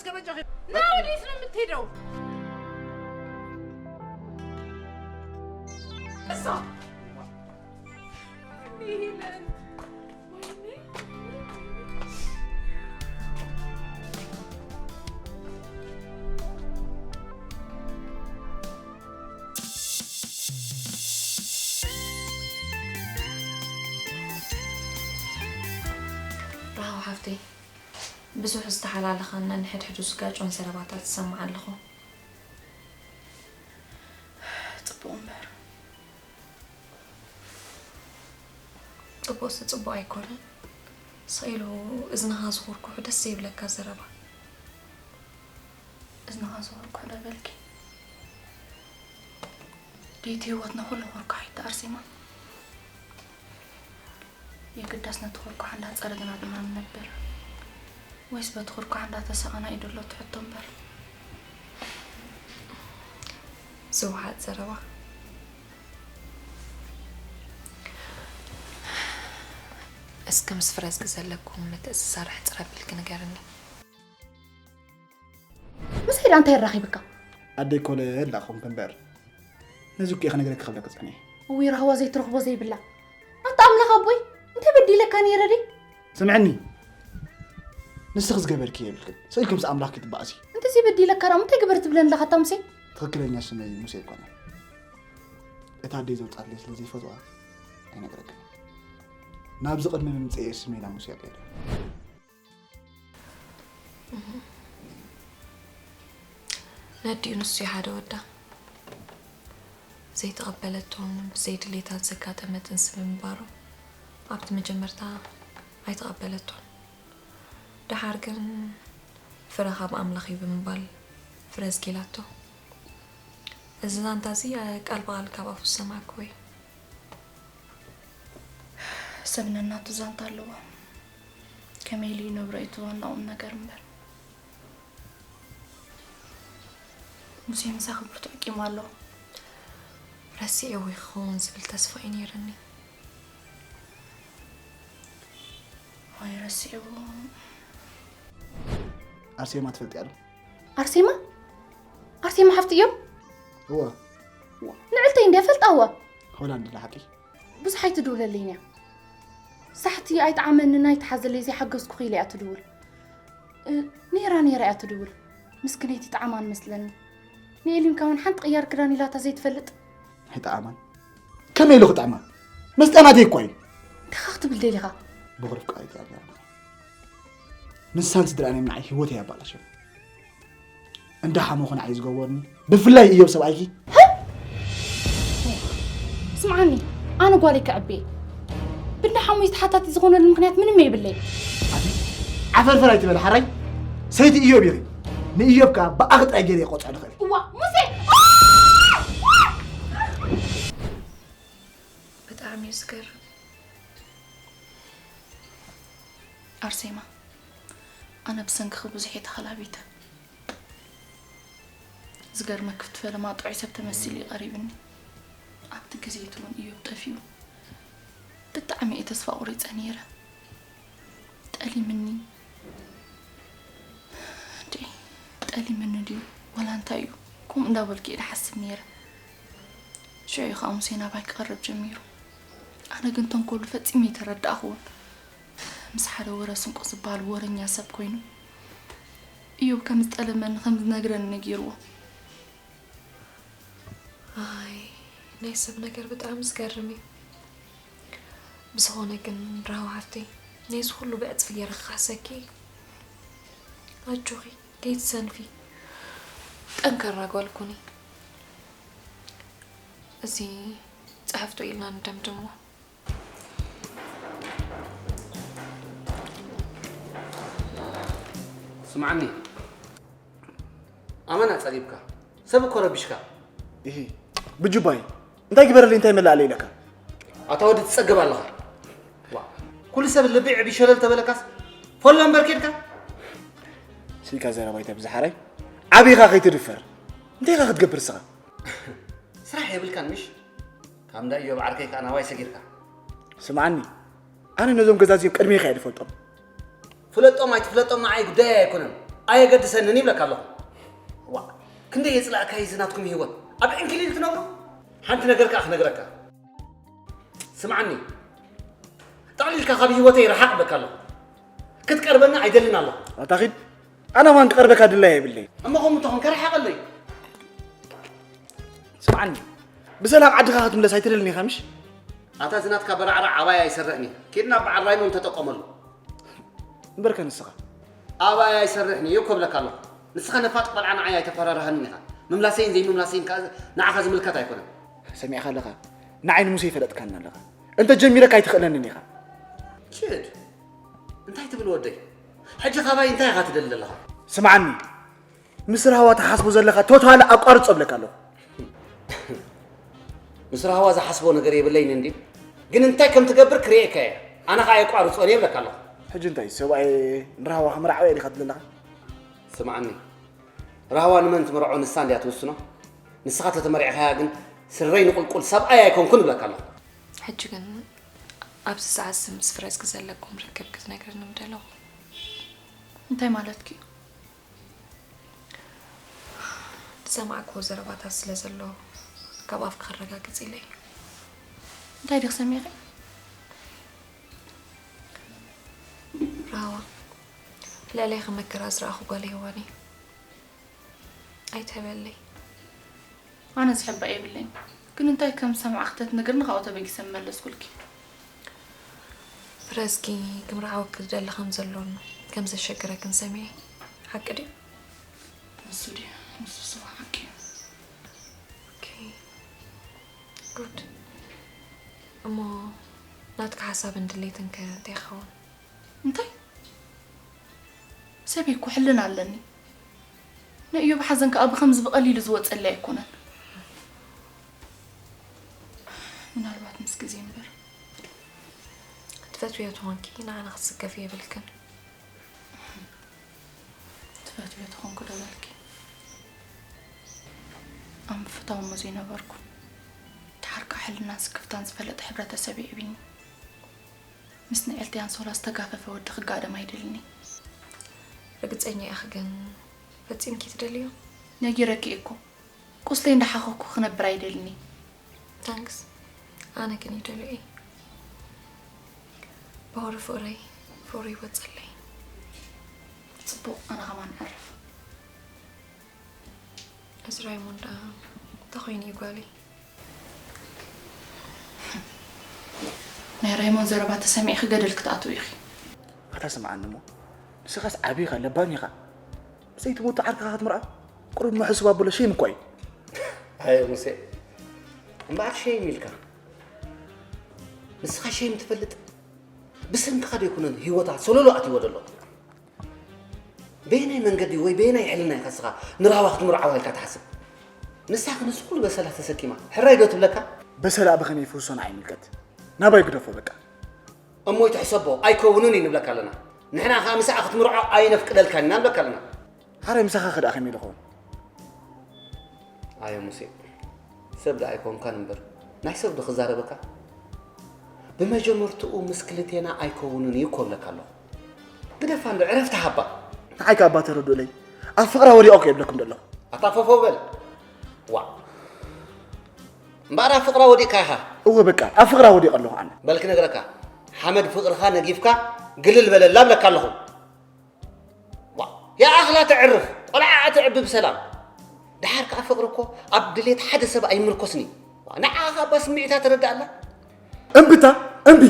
እስከ በጃኺ። ና፣ ወዴት ነው የምትሄደው? እዛ። ሚለን። ወይኔ። ራህዋ ሓፍተይ፣ ብዙሕ ዝተሓላለኻን ነንሕድሕዱ ዝጋጮን ዘረባታት እሰምዕ ኣለኹ። ጽቡቕ እምበር። ጽቡቕሲ ጽቡቕ ኣይኮነን። ስቕ ኢሉ እዝንኻ ዝኹርኩሑ ደስ ዘይብለካ ዘረባ። እዝንኻ ዝኹርኩሑ ዶ በልኪ? ድይቲ ህይወትና ኩሉ ኩርኩሓ ኣይትኣርሴማ። የግዳስ ነቲ ኩርኩሓ እንዳጸረግና ድና ንነብር? ወይስ በቲ ኩርኩሓ እንዳተሳቐና እዩ ዘሎ ትሕቶ እምበር? ዝወሓጥ ዘረባ። እስከ ምስ ፍረዝጊ ዘለኩም ምትእስሳር ሕጽር ኣቢልኪ ንገርኒ። ምስ ሄዳ እንታይ የራኺብካ? ኣደይ ኮለ ላኹም እምበር። ነዚ እኮ እየ ክነግረኪ ክብለኪ ጸኒሐ። እውይ ራህዋ ዘይትረኽቦ ዘይብላ። ኣታ ኣምላኽ ኣቦይ፣ እንታይ በዲለካ ነይረ ድይ? ስምዕኒ። ንስኺ ዝገበርኪ የብልክን። ስኢልኪ ምስ ኣምላኽ ክትባእሲ። እንታይ ዘይበዲለካ ደኣ እንታይ ግበር ትብለኒ ኣለኻ ኣታ ሙሴ? ትኽክለኛ ስመይ ሙሴ ኣይኮነን። እታ ኣደይ ዘውጻትለይ ስለ ዘይፈትዋ ኣይነግረክን። ናብዚ ቅድሚ ምምጽኤ ስመይ ናብ ሙሴ ቀይረ። ነዲኡ ንሱ እዩ ሓደ ወዳ። ዘይተቐበለቶን ብዘይ ድሌታ ዘጋጠመ ጥንሲ ብምንባሩ ኣብቲ መጀመርታ ኣይተቐበለቶን። ደሓር ግን ፍረ ካብ ኣምላኽ እዩ ብምባል ፍረዝጊ ኢላቶ። እዚ ዛንታ እዚ ቃል ብቓል ካብ ኣፉ ዝሰማዕክዎ እዩ። ሰብ ነናቱ ዛንታ ኣለዎ። ከመይ ኢሉ ይነብሮ እዩ እቲ ዋና ቁም ነገር እምበር። ሙሴ ምሳኺ ብርቱዕ ቂም ኣሎ። ረሲዕዎ ይኸውን ዝብል ተስፋ እዩ ነይርኒ። ወይ ረሲዕዎ። ኣርሴማ ትፈልጥያ ዶ? ኣርሴማ? ኣርሴማ ሓፍቲ እዮም? እወ። ንዕልተይ እንድያ ፈልጣዋ። ሆላንድ ለሓቂ። ብዙሕ ኣይትድውለለይን እያ። ሳሕቲ ኣይጠዓመንን ኣይተሓዘለይ ዘይሓገዝኩኺ ኢለ እያ ትድውል። እ፣ ነይራ ነይራ እያ ትድውል። ምስክነይቲ ጠዓማን መስለኒ። ንኤሊንካ እውን ሓንቲ ቅያር ክዳን ኢላታ ዘይትፈልጥ። ኣይጠዓማን። ከመይ ኢሉ ክጥዕማ? መስጥያ ናተይ እኮ እዩ። እንታይ ክትብል ደሊኻ? ብቑልፍ ቃል እግዚኣብሔር። ንሳን ስድራን እዮም ንዓይ ህይወተይ ኣባላሽዮም። እንዳ ሓመኹ ንዓይ ዝገበሩኒ፣ ብፍላይ እዮብ ሰብኣይኪ። ስምዓኒ፣ ኣነ ጓለይ ከዕቢ እየ። ብእንዳ ሓሙይ ተሓታቲ ዝኾነሉ ምኽንያት ምንም የብለይ። ኣቲ ዓፈርፈር ኣይትበል ሓራይ። ሰይቲ እዮብ ኢኺ። ንእዮብ ከኣ ብኣኺ ጥራይ ገይረ እየ ክቆጽዖ ዝኽእል። እዋ፣ ሙሴ! ብጣዕሚ እዩ ዝገርም። ኣርሴማ፣ ኣነ ብሰንክኺ ብዙሕ እየ ተኸላቢተ። ዝገርመኪ፣ እቲ ፈለማ ጥዑይ ሰብ ተመሲሉ እዩ ቀሪብኒ። ኣብቲ ግዜ እቲ እውን እዮብ ጠፊኡ ብጣዕሚ እየ ተስፋ ቆሪጸ ነይረ። ጠሊምኒ ድዩ? ጠሊምኒ ድዩ? ዋላ እንታይ እዩ? ከምኡ እንዳበልኩ እየ ዝሓስብ ነይረ። ሽዑ እዩ ከዓ ሙሴ ናባይ ክቐርብ ጀሚሩ። ኣነ ግን ተንኮሉ ፈጺመ ኣይተረዳእኽዎን። ምስ ሓደ ወረ ስንቁ ዝበሃል ወረኛ ሰብ ኮይኑ እዮብ ከም ዝጠለመኒ ከም ዝነግረኒ ነጊርዎ። ኣይ፣ ናይ ሰብ ነገር ብጣዕሚ ዝገርም እዩ። ብዝኾነ ግን ራህዋ ሓፍተይ፣ ነዚ ኩሉ ብዕጽፊ ገይረ ክኻሰኪ። ኣጆኺ፣ ከይትሰንፊ። ጠንካራ ጓል ኩኒ። እዚ ጽሕፍቶ ኢልና ንደምድሞ። ስምዓኒ፣ ኣመና ጸጊብካ፣ ሰብ እኮ ረቢሽካ። ኢሂ፣ ብጁባይ እንታይ ግበረለይ እንታይ መላእለ ኢለካ። ኣታ ወዲ ትጸገብ ኣለኻ። ዋ፣ ኩሉ ሰብ ልቢ ዕቢ ሸለል ተበለካስ ፎላ እምበር ኬድካ። ስኢካ ዘረባ ኣይተብዝሕ ሓራይ፣ ዓቢኻ ከይትድፈር። እንታይ ኢኻ ክትገብር እስኻ? ስራሕ የብልካን ምሽ? ካብ እንዳ ኢዮብ ዓርከይ ከኣ ናባይ ሰጊርካ። ስምዓኒ፣ ኣነ ነዞም ገዛ እዚኦም ቅድሜኻ እየ ዝፈልጦም። ፍለጦም ኣይትፍለጦም ንዓይ ጉዳይ ኣይኮነን። ኣየገድሰንን ይብለካ ኣለኹ። ዋ፣ ክንደይ የጽላእካ እዚ ናትኩም ህይወት። ኣብ ዕንክሊል ትነብሩ። ሓንቲ ነገር ከኣ ክነግረካ። ስምዓኒ። ጠቕሊልካ ካብ ህይወተይ ርሓቕ እብለካ ኣለኹ። ክትቀርበና ኣይደልን ኣለኹ። ኣታ ኺድ፣ ኣነ ኸማን ክቐርበካ ድላይ የብለይ። እሞ ከምኡ እንተኾንካ ርሓቐለይ። ስምዓኒ፣ ብሰላም ዓድኻ ክትምለስ ኣይትደልን ኢኻ ምሽ? ኣታ እዚ ናትካ በራዕራዕ ኣባይ ኣይሰርሕን እዩ። ኪድና በዓል ራይሞን ተጠቀመሉ። እምበርከ ንስኻ? ኣባይ ኣይሰርሕን እዩ እኮ እብለካ ኣለኹ። ንስኻ ነፋጥ ቆልዓ ንዓይ ኣይተፈራርሃንን ኢኻ። ምምላሰይን ዘይምምላሰይን ከኣ ንዓኻ ዝምልከት ኣይኮነን። ሰሚዕኻ ኣለኻ? ንዓይ ንሙሴ ይፈለጥካኒ ኣለኻ። እንተ ጀሚረካ ኣይትኽእለንን ኢኻ። ችድ፣ እንታይ ትብል ወደይ? ሕጂ ካባይ እንታይ ኢኻ ትደሊ ዘለኻ? ስምዓኒ፣ ምስ ራህዋ ትሓስቦ ዘለኻ ቶታሊ ኣቋርጾ እብለካ ኣለኹ። ምስ ራህዋ ዝሓስቦ ነገር የብለይን እንድዩ። ግን እንታይ ከም ትገብር ክርእየካ እየ። ኣነ ኸኣ የቋርጾን እየ እብለካ ኣለኹ። ሕጂ እንታይ ሰብኣይ ንራህዋ ክምርዓው እየ ዲኻ ትብል ዘለኻ? ስምዓኒ፣ ራህዋ ንመን ትምርዖ ንሳ እንድያ ትውስኖ። ንስኻ ተተመሪዕካያ ግን ስረይ ንቁልቁል ሰብኣይ ኣይኮንኩን እብለካ ኣለኹ። ሕጂ ግን ኣብዚ ሰዓት እዚ ምስ ፍረዝጊ ዘለኩም ርክብ ክትነግርኒ ምደለኹ። እንታይ ማለትኪ እዩ? ዝሰማዕክዎ ዘረባታት ስለ ዘሎ ካብ ኣፍኪ ከረጋግጽ ኢለ እየ። እንታይ ዲኺ ሰሚዕኺ? ራህዋ፣ ልዕለይ ከም መከራ ዝረኣኹ ጓል ሄዋን እየ። ኣይትሕበለይ። ኣነ ዝሕባእ የብለይን። ግን እንታይ ከም ዝሰማዕኺ ተትነግርኒ ካብኡ ተበጊሰ ምመለስኩልኪ። ፍረዝጊ ክምርዓወኪ ዝደሊ ከም ዘሎን ከም ዘሸገረክን ሰሚዐ። ሓቂ ድዩ? ንሱ ድዩ? ንሱ ስማ ሓቂ እዩ። ኦኬ። ጉድ። እሞ ናትካ ሓሳብን ድሌትን ከ እንታይ ይኸውን? እንታይ? ሰብ እኮ ሕልና ኣለኒ። ንእዮብ ሓዘን ከኣ ብኸምዚ ብቐሊሉ ዝወጸለይ ኣይኮነን። ምናልባት ምስ ግዜ እምበር። ትፈትውዮ ተኾንኪ ንዓና ክትስከፊ የብልክን። ትፈትውዮ ተኾንኩ ዶ በልኪ? ኣብ ምፍታው እሞ ዘይነበርኩ። ድሓር ከኣ ሕልናን ስክፍታን ዝፈለጠ ሕብረተሰብ የዕቢኒ። ምስ ንዕልቲ ኣንሶላ ዝተጋፈፈ ወዲ ክጋደም ኣይደልን እየ። ርግጸኛ ኢኺ ግን ፈጺምኪ ትደልዮ? ነጊረኪ እየ እኮ። ቁስለይ እንዳሓኸኩ ክነብር ኣይደልን እየ። ታንክስ። ኣነ ግን ይደልዮ እየ። ባሕሪ ፍቕረይ ፍቕሪ ይወጸለይ። ጽቡቕ፣ ኣነ ከማን እዕርፍ። እዚ ራይሞንድ ደኣ እንታይ ኮይኑ እዩ ጓለይ? ናይ ራይሞን ዘረባ ተሰሚዕኺ ገደል ክትኣትዊ ኢኺ። ኣታ ስምዓኒ እሞ፣ ንስኻስ ዓቢ ኢኻ፣ ለባም ኢኻ። ብዘይትሞቱ ዓርክኻ ክትምርዖ ቁሩብ ምሕሱብ ኣበሎ ሼም እኮ እዩ። ኣየ ሙሴ፣ እምበኣር ሼም ኢልካ። ንስኻ ሼም ትፈልጥ? ብሰንክኻ ዶ ኣይኮነን ህይወታ ሰሎሎ ኣትይዎ ዘሎ? በየናይ መንገዲ ወይ በየናይ ሕልና ኢኻ ንስኻ ንራህዋ ክትምርዓዋ ኢልካ ትሓስብ? ንሳ ከ ነዚ ኩሉ በሰላ ተሰኪማ ሕራይ ዶ ትብለካ? በሰላ ብኸመይ ይፍውሶ ንዓይ ይምልከት። ናባይ ግደፎ በቃ። እሞ ይትሕሰቦ ኣይከውንን እዩ ንብለካ ኣለና። ንሕና ከኣ ምስኣ ክትምርዖ ኣይነፍቅደልካን ኢና ንብለካ ኣለና። ሓራይ ምሳኻ ከ ደኣ ከመይ ኢሉ ኸውን? ኣየ ሙሴ፣ ሰብ ደኣ ኣይኮንካን እምበር፣ ናይ ሰብ ዶ ክዛረበካ? ብመጀመርትኡ ምስ ክልቴና ኣይከውንን እዩ እኮ እብለካ ኣለኹ። ግደፋ እንዶ ዕረፍቲ ሃባ። ንዓይ ከኣ እባ ተረድኡለይ። ኣብ ፍቕራ ወዲቐ እኮ እየ እብለኩም ዘለኹ። ኣታ ፎፎ በል። ዋእ። እምበኣር ኣብ ፍቕራ ወዲቕካ ኢኻ። እወ በቃ፣ ኣብ ፍቕራ ወዲቐ ኣለኹ ኣነ። በል ክነግረካ፣ ሓመድ ፍቕርኻ ነጊፍካ ግልል በለላ እብለካ ኣለኹ። ዋ፣ ይኣኽላ ተዕርፍ፣ ቆልዓ ኣተዕቢ ብሰላም። ደሓር ከኣ ፍቕሪ እኮ ኣብ ድሌት ሓደ ሰብ ኣይምርኮስን እዩ። ዋ፣ ንዓኣ ከኣ እባ ስምዒታ ተረድኣላ። እምብታ፣ እምቢ።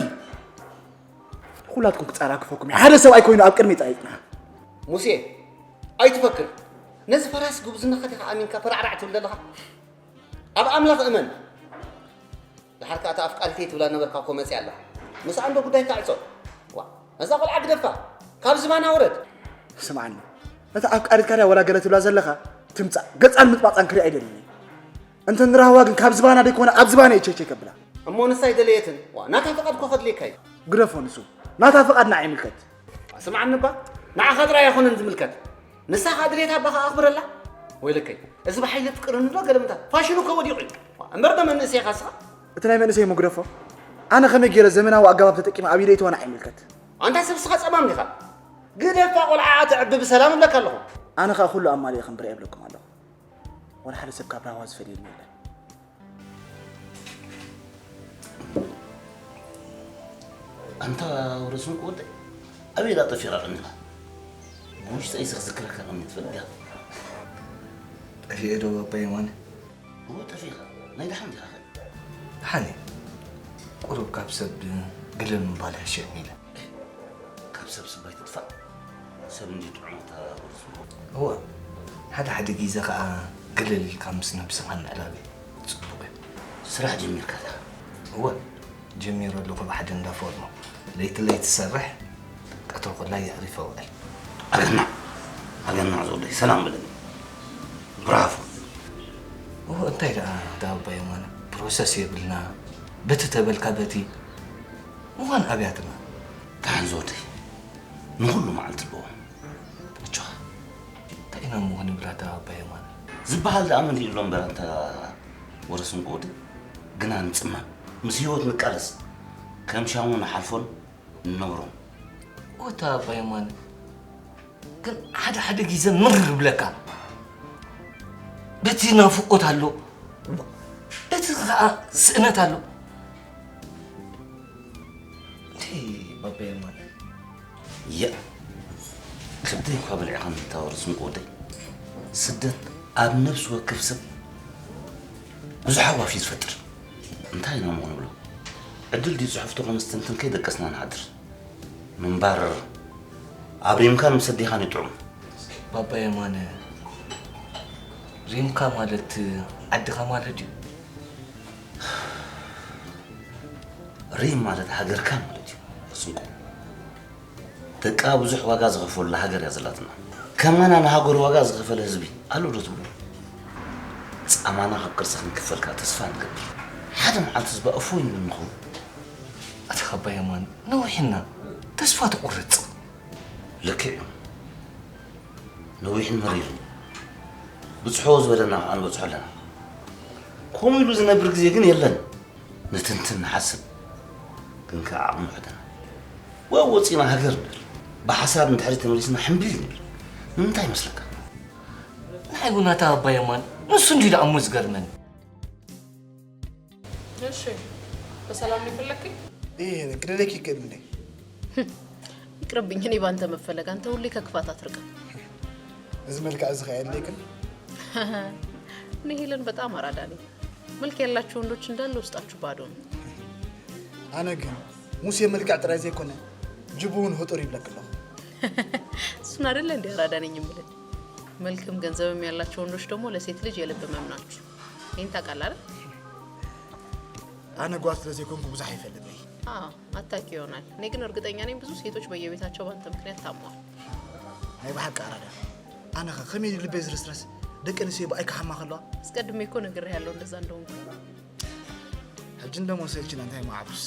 ኩላትኩም ክጻራግፈኩም እዩ። ሓደ ሰብኣይ ኮይኑ ኣብ ቅድሚ ጻይጥና። ሙሴ፣ ኣይትፈክር። ነዚ ፈራስ ጉብዝናኻ ዲኻ ኣሚንካ ፈራዕራዕ ትብል ዘለኻ? ኣብ ኣምላኽ እመን። ደሓር ከኣ እታ ኣፍቃሪተይ ትብላ ነበርካ እኮ መጺኣ ኣላ። ምስኣ እንዶ ጉዳይካ ዕጾ። ዋ፣ ነዛ ቆልዓ ግደፋ። ካብ ዝባና ውረድ። ስምዓኒ፣ ነታ ኣፍቃሪትካ ድያ ወላ ገለ ትብላ ዘለኻ? ትምጻእ። ገጻን ምጥማጻን ክርኢ ኣይደልን እየ። እንተ ንራህዋ ግን ካብ ዝባና ደይኮነ ኣብ ዝባና እየ ቸይቸይ ከብላ። እሞ ንሳ ኣይደለየትን። ዋ፣ ናታ ፍቓድ እኮ ከድልየካ እዩ። ግደፎ ንሱ። ናታ ፍቓድ ንዓይ ይምልከት። ስምዓኒ እባ፣ ንዓኻ ጥራይ ኣይኮነን ዝምልከት። ንሳ ከኣ ድሌታ እባ ከኣ ኣኽብረላ። ወይለከይ፣ እዚ ብሓይሊ ፍቅሪ እንብሎ ገለመታት ፋሽኑ እኮ ወዲቑ እዩ። እምበር ዶ መንእሰይ ኢኻ ንስኻ? እቲ ናይ መንእሰይ እሞ ግደፎ። ኣነ ከመይ ገይረ ዘመናዊ ኣገባብ ተጠቂመ ኣብ ኢደይ እተወን ንዓይ ይምልከት። ኣንታ ሰብ ንስኻ ጸማም ዲኻ? ግደፋ ቆልዓ ተዕቢ ብሰላም እብለካ ኣለኹ። ኣነ ኸኣ ኩሉ ኣማሊኤ ከም ብርያ እብለኩም ኣለኹ። ወላ ሓደ ሰብ ካብ ራህዋ ዝፈልየኒ የለን። ኣንታ ወረስንቁ ወደይ፣ ኣበይ ደኣ ጠፊእካ ቀኒኻ? ብውሽጠይስ ክዝክረካ ቀኒየ ትፈልጥ ዲኻ? ጠፊኤ ዶ ባባ የማነ? እወ ጠፊእካ። ናይ ደሓን ዲኻ ኸ? ደሓን እየ። ቁሩብ ካብ ሰብ ግልል ምባል ይሕሸኒ ኢለ። ካብ ሰብ ስባይ ትጥፋእ። ሰብ እንድዩ ጥዑም ኣታ ወረስንቁ። እወ፣ ሓደ ሓደ ግዜ ኸኣ ግልል ኢልካ ምስ ነብስኻ ምዕላል እዩ ጽቡቕ እዩ። ስራሕ ጀሚርካ ዲኻ? እወ፣ ጀሚረ ኣለኹ ብሓደ እንዳ ፎርኖ። ለይቲ ለይቲ ትሰርሕ፣ ቀትሪ ኮላ የዕሪፈ ውዕል። ኣገናዕ፣ ኣገናዕ ዝወደይ፣ ሰላም በለኒ። ብራቮ። እወ፣ እንታይ ደኣ፣ ደኣ ኣባ የማነ፣ ፕሮሰስ የብልና። በቲ ተበልካ በቲ ምዃን ኣብያትና። ደሓን ዝወደይ፣ ንኹሉ መዓልቲ ኣለዎ። ምቹኻ። እንታይ ኢና እሞ ክንብል ኣታ ኣባ የማነ? ዝበሃል ደኣ መን ሪኡ ኣሎ እምበር ኣንታ ወረስንቁ ወደይ፣ ግና ንጽመም፣ ምስ ህይወት ንቃለስ፣ ከም ሻሙ ንሓልፎን ንነብሮን። ወታ ኣባ የማነ፣ ግን ሓደ ሓደ ግዜ ምር ይብለካ። በቲ ናፍቆት ኣሎ፣ በቲ ኸኣ ስእነት ኣሎ። እንታይ ባባ የማነ? ያ፣ ከብደይ እኳ በሊዕኻኒ ኣታ ወረስንቁ ወደይ። ስደት ኣብ ነብሲ ወከፍ ሰብ ብዙሕ ሃዋፊ ዝፈጥር። እንታይ ኢና እሞ ንብሎ? ዕድል ድዩ ጽሑፍቶ ከነስተንትን ከይደቀስና ንሓድር። ምንባር ኣብ ሪምካን ምስ ኣዴኻን እዩ ጥዑም። ባባ የማነ፣ ሪምካ ማለት ዓድኻ ማለት ድዩ? ሪም ማለት ሃገርካ ማለት እዩ። ስንቁ። ደቃ ብዙሕ ዋጋ ዝኸፈሉላ ሃገር እያ ዘላትና። ከማና ንሃገሩ ዋጋ ዝኸፈለ ህዝቢ ኣሎ ዶ ትብሉ? ጻማና ካብ ቅርሲ ክንክፈል ከኣ ተስፋ ንገብር። ሓደ መዓልቲ ህዝባ እፎይ ንብል ንኸውን። ኣታ ኣባ የማን፣ ነዊሕና፣ ተስፋ ትቑርጽ። ልክዕ እዩ። ነዊሕን መሪርን። ብጽሖ ዝበለና ከኣ ንበጽሖ ኣለና። ከምኡ ኢሉ ዝነብር ግዜ ግን የለን። ንትንትን ንሓስብ፣ ግን ከኣ ዓቕሚ ውሕደና። ወይ ወጺና ሃገር ንብል፣ ብሓሳብ ንድሕሪት ተመሊስና ሕምቢል ንብል። ንምንታይ ይመስለካ? ንዓይ እውን ኣታ ኣባ የማን፣ ንሱ እንድዩ ደኣ እሞ ዝገርመኒ። እሺ፣ በሰላም ነው የፈለግከኝ? ይሄ ክደለክ ይቀድምኔ። ይቅርብኝ፣ እኔ ባንተ መፈለግ፣ አንተ ሁሌ ከክፋት አትርቅም። እዚ መልክዕ እዚ ከየለይክን? እኔ ሄለን በጣም አራዳ ነኝ። መልክ ያላቸው ወንዶች እንዳለ ውስጣችሁ ባዶ ነው። ኣነ ግን ሙሴ መልክዕ ጥራይ ዘይኮነ ጅቡ እውን ህጡር ይብለክ ኣለኹ። እሱን አይደለ እንዴ አራዳ ነኝ የምልህ? መልክም ገንዘብም ያላቸው ወንዶች ደግሞ ለሴት ልጅ የልብ ህመም ናቸው። ይሄን ታውቃለህ አይደል? ኣነ ጓል ስለ ዘይኮንኩ ብዙሕ ኣይፈልጥን እየ። አዎ፣ አታውቂ ይሆናል። እኔ ግን እርግጠኛ ነኝ ብዙ ሴቶች በየቤታቸው ባንተ ምክንያት ታመዋል። ናይ ብሓቂ ኣራዳ። ኣነ ኸ ከመይ ኢሉ ልበይ ዝርስረስ? ደቂ ኣንስትዮ ብኣይ ክሓማ ከለዋ? አስቀድሜ እኮ ነግሬሃለሁ እንደዛ እንደሆንኩ። ሕጂ እንደሞ ሰልችና እንታይ ማዕብስ?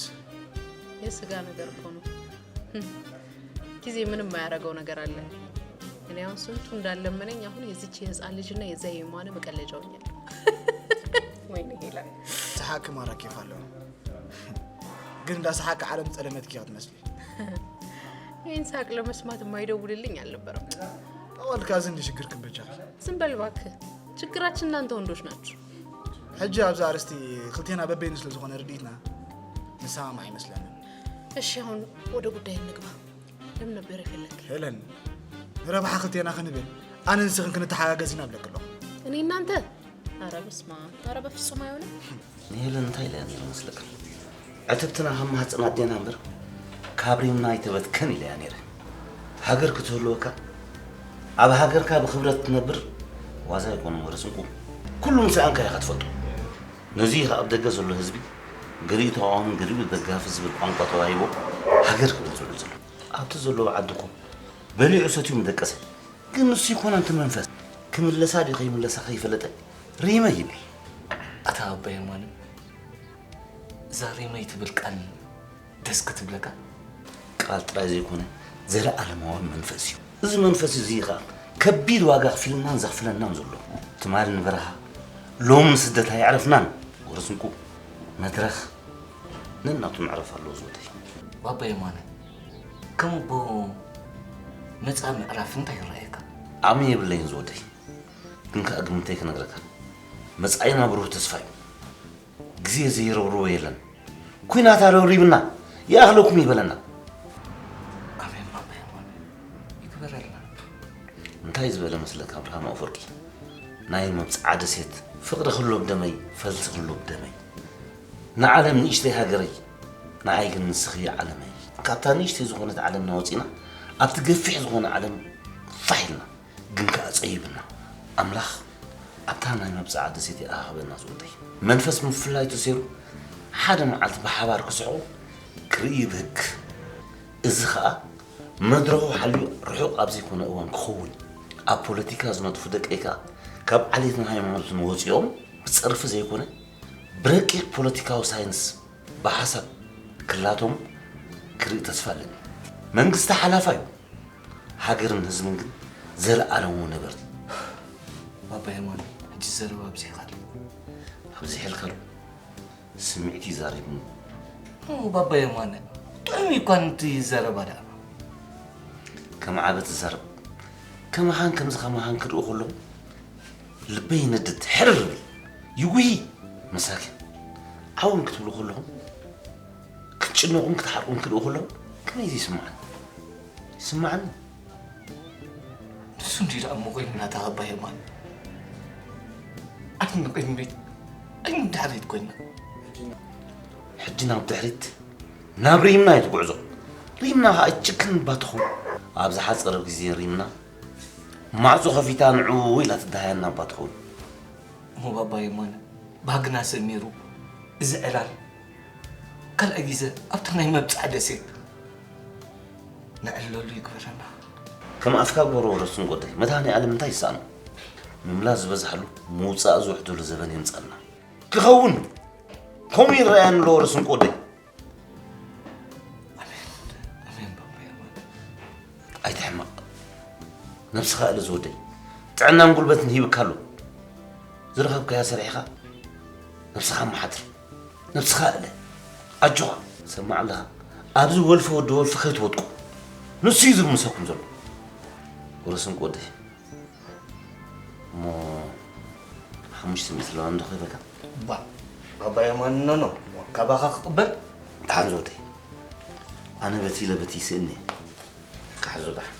የስጋ ነገር እኮ ነው። ህም። ጊዜ ምንም የማያረገው ነገር አለ። እኔ አሁን ስንቱ እንዳለመነኝ አሁን የዚች የህፃን ልጅና የዛ የማነ መቀለጃ ሆኛለሁ። ወይኔ ሄለን። ሰሓቅኪ ማራ ኬፍ ኣለዎ። ግን እንዳ ሰሓቅኪ ዓለም ጸለመትኪ እያ ትመስሊ። ይህን ሳቅ ለመስማት የማይደውልልኝ አልነበረም። ጠዋልካ እዚ እንዲ ሽግርክን በጃ። ዝም በል እባክህ። ችግራችን እናንተ ወንዶች ናችሁ። ሕጂ ኣብዚ ኣርእስቲ ክልቴና በበይኑ ስለ ዝኾነ ርድኢትና ንሰማማዕ ኣይመስለንን። እሺ፣ አሁን ወደ ጉዳይ እንግባ። ለምን ነበር የፈለግከኝ? ሄለን፣ ንረብሓ ክልቴና ክንብል ኣነ ንስኽን ክንተሓጋገዝ ኢና እብለኪ ኣለኹ። እኔ እናንተ? ኧረ በስመ ኣብ። ኧረ በፍጹም አይሆንም። ንሄለን እንታይ ኢለያ ነይረ መስለካ? ዕትብትና ካብ ማህጸን ኣዴና እምበር ካብ ሪምና ኣይተበትከን ኢለያ ነይረ። ሃገር ክትህልወካ፣ ኣብ ሃገርካ ብኽብረት ክትነብር ዋዛ ኣይኮነን ወረ ስንቁ። ኩሉ ምሰኣንካ ኢኻ ትፈልጦ። ነዚ ኢኻ ኣብ ደገ ዘሎ ህዝቢ ገሊኡ ተቓዋምን ገሊኡ ደጋፊ ዝብል ቋንቋ ተዋሂቦ ሃገር ክብል ዝውዕል ዘሎ። ኣብቲ ዘለዎ ዓዲ እኮ በሊዑ ሰትዩ ምደቀሰ። ግን ንሱ ይኮነ እቲ መንፈስ ክምለሳ ድዩ ከይምለሳ ከይፈለጠ ሪመይ ይብል። ኣታ ኣባ የማነ፣ እዛ ሪመይ ትብል ቃል ደስ ክትብለካ? ቃል ጥራይ ዘይኮነ፣ ዘለኣለማዊ መንፈስ እዩ። እዚ መንፈስ እዚ ኸኣ ከቢድ ዋጋ ኣኽፊሉናን ዘኽፍለናን ዘሎ። ትማሊ ንበረኻ፣ ሎሚ ንስደት ኣየዕረፍናን። ወረ ስንቁ፣ መድረኽ ነናቱ መዕረፍ ኣለዎ ዝወደይ። ባባ የማነ፣ ከም ኣቦ መጻኢ ምዕራፍ እንታይ ይረኣየካ? ዓቕሚ የብለይን ዝወደይ፣ ግን ከኣ ግምተይ ክነግረካ። መጻኢና ብሩህ ተስፋ እዩ። ግዜ ዘይረብርቦ የለን። ኲናት ኣረብሪብና፣ ይኣኽለኩም ይበለና። ኣሜን ባባ የማነ፣ ይግበረልና። እንታይ ዝበለ መስለካ ኣብርሃም ኣፈወርቂ? ናይ መብጽዓ ደሴት፣ ፍቕሪ ክህሎ ብደመይ፣ ፈልሲ ክህሎ ብደመይ። ንዓለም ንእሽተይ ሃገረይ፣ ንዓይ ግን ንስኺ ዓለመይ። ካብታ ንእሽተይ ዝኾነት ዓለምና ወጺና፣ ኣብቲ ገፊሕ ዝኾነ ዓለም ፋሕ ኢልና፣ ግን ከኣ ጸይብና። ኣምላኽ ኣብታ ናይ መብጽዓ ደሴት ይኣኻኸበና ዝወደይ። መንፈስ ምፍላይ ተሰይሩ፣ ሓደ መዓልቲ ብሓባር ክስሕቑ ክርኢ ይብህግ። እዚ ኸኣ መድረኹ ሓልዩ ርሑቕ ኣብ ዘይኮነ እዋን ክኸውን፣ ኣብ ፖለቲካ ዝነጥፉ ደቀይ ከኣ ካብ ዓሌትን ሃይማኖትን ወጺኦም ብጸርፊ ዘይኮነ ብረቂቕ ፖለቲካዊ ሳይንስ ብሓሳብ ክላቶም ክርኢ ተስፋ ኣለኒ። መንግስቲ ሓላፋ እዩ፣ ሃገርን ህዝብን ግን ዘለኣለማዊ ነበርቲ። ባባ የማነ፣ ሕጂ ዘረባ ኣብዚሕካሉ። ኣብዚሐልካሉ። ስምዒት እዩ ዛሪብኒ። ኦ፣ ባባ የማነ፣ ጥዑም እዩ እኳ ነቲ ዘረባ ደኣ። ከም ዓቢ ትዛረብ። ከማኻን ከምዚ ከማኻን ክርእዩ ከለዉ ልበይ ይነድድ፣ ሕርር ይብል፣ ይጉሂ። መሳኪን። ዓዎም ክትብሉ ከለኹም፣ ክትጭነቑን ክትሓርቁን ክርእዩ ከለዉ ከመይ ይስምዓኒ? ይስምዓኒ። ንሱ እንዲ ደኣ እሞ ኮይንና እታ ኣባ የማን። ዓይኒ ቅድሚት፣ ዓይኒ ድሕሪት ኮይንና። ሕጂ ናብ ድሕሪት፣ ናብ ሪምና እዩ እቲ ጉዕዞ። ሪምና ኸኣ ጭክን እባ ትኸውን። ኣብ ዝሓጸረ ግዜ ሪምና ማዕጾ ከፊታ ንዑ ኢላ ትደሃየና እባ ትኸውን። እሞ ባባ የማነ፣ ባህግና ሰሚሩ፣ እዚ ዕላል ካልኣይ ግዜ ኣብታ ናይ መብጽዓ ደሴት ነዕልለሉ ይግበረና። ከም ኣፍካ ግበሮ ወረ ስንቆደይ፣ መድሃኔ ኣለም እንታይ ይሳኖ? ምምላስ ዝበዝሓሉ ምውጻእ ዝውሕደሉ ዘበን የምጻልና። ክኸውን! ከምኡ ይረኣየኒ ኣሎ ወረ ስንቆደይ። ኣሜን፣ ኣሜን ባባ የማነ። ኣይትሕመቕ። ነብስኻ እለ ዝወደይ። ጥዕናን ጉልበትን ሂብካ ኣሎ። ዝረኸብካያ ሰሪሕኻ ነብስኻ ኣመሓድር። ነብስኻ እለ። ኣጆኻ። ሰማዕ ኣለኻ። ኣብዚ ወልፊ ወዲ ወልፊ ከይትወድቁ። ንሱ እዩ ዝምሰኩም ዘሎ። ወረ ስንቆደይ። እሞ ሓሙሽተ ሚእቲ ኣለዋ እንዶ ክህበካ። ባ፣ ባባ የማነ ኖ፣ ካባኻ ክቕበል? ደሓን ዝወደይ። ኣነ በቲ ኢለ በቲ ይስእኒ። ካሕዞ ደሓን።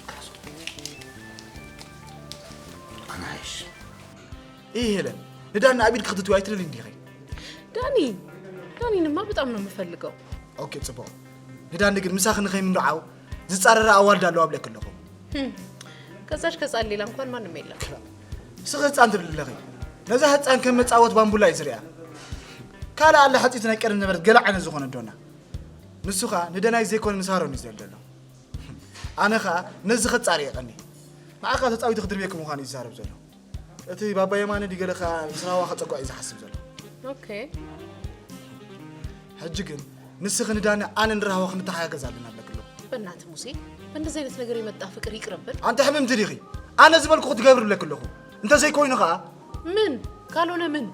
ካሕዞ። ኣነ ሃይሽ። ይህ ሄለን፣ ንዳኒ ኣብ ኢድኪ ክትትዊ ኣይትደልይን ዲኺ? ዳኒ፣ ዳኒንማ በጣም ነው የምፈልገው። ኦኬ፣ ጽቡቕ። ንዳኒ ግን ምሳኺ ንኸይምርዓው ዝጻረራ ኣዋልድ ኣለዋ እብለኪ ኣለኹ። ህም፣ ከዛች ከጻን ሌላ እንኳን ማንም የለም። ስኺ ህጻን ትብሊ ኣለኺ። ነዛ ህጻን ከም መጻወት ባምቡላ እዩ ዝሪኣ። ካልእ ኣላ ሕጽይቲ ናይ ቀደም ነበረት ገለ ዓይነት ዝኾነ ዶና። ንሱ ኸኣ ንደናይ ዘይኮነ ንሳሮን እዩ ዝደሊ ዘሎ። ኣነ ኸኣ ነዚ ከጻሪ እየ ቀኒ። ንዓኻ ተጻዊቱ ክድርብየኪ ምዃኑ እዩ ዝዛረብ ዘሎ። እቲ ባባ የማነ ድዩ ገለ ኸኣ ምስ ራህዋ ከጸግዖ እዩ ዝሓስብ ዘሎ። ኦኬ። ሕጂ ግን ንስኺ ንዳኒ ኣነ ንራህዋ ክንተሓጋገዝ ኣለና እብለኪ ኣለኹ። በእናትህ ሙሴ፣ በእንደዚህ አይነት ነገር የመጣ ፍቅር ይቅርብን። ኣንቲ ሕምምቲ ዲኺ? ኣነ ዝበልኩ ክትገብሪ እብለኪ ኣለኹ። እንተዘይኮይኑ ኸኣ ምን? ካልሆነ ምን?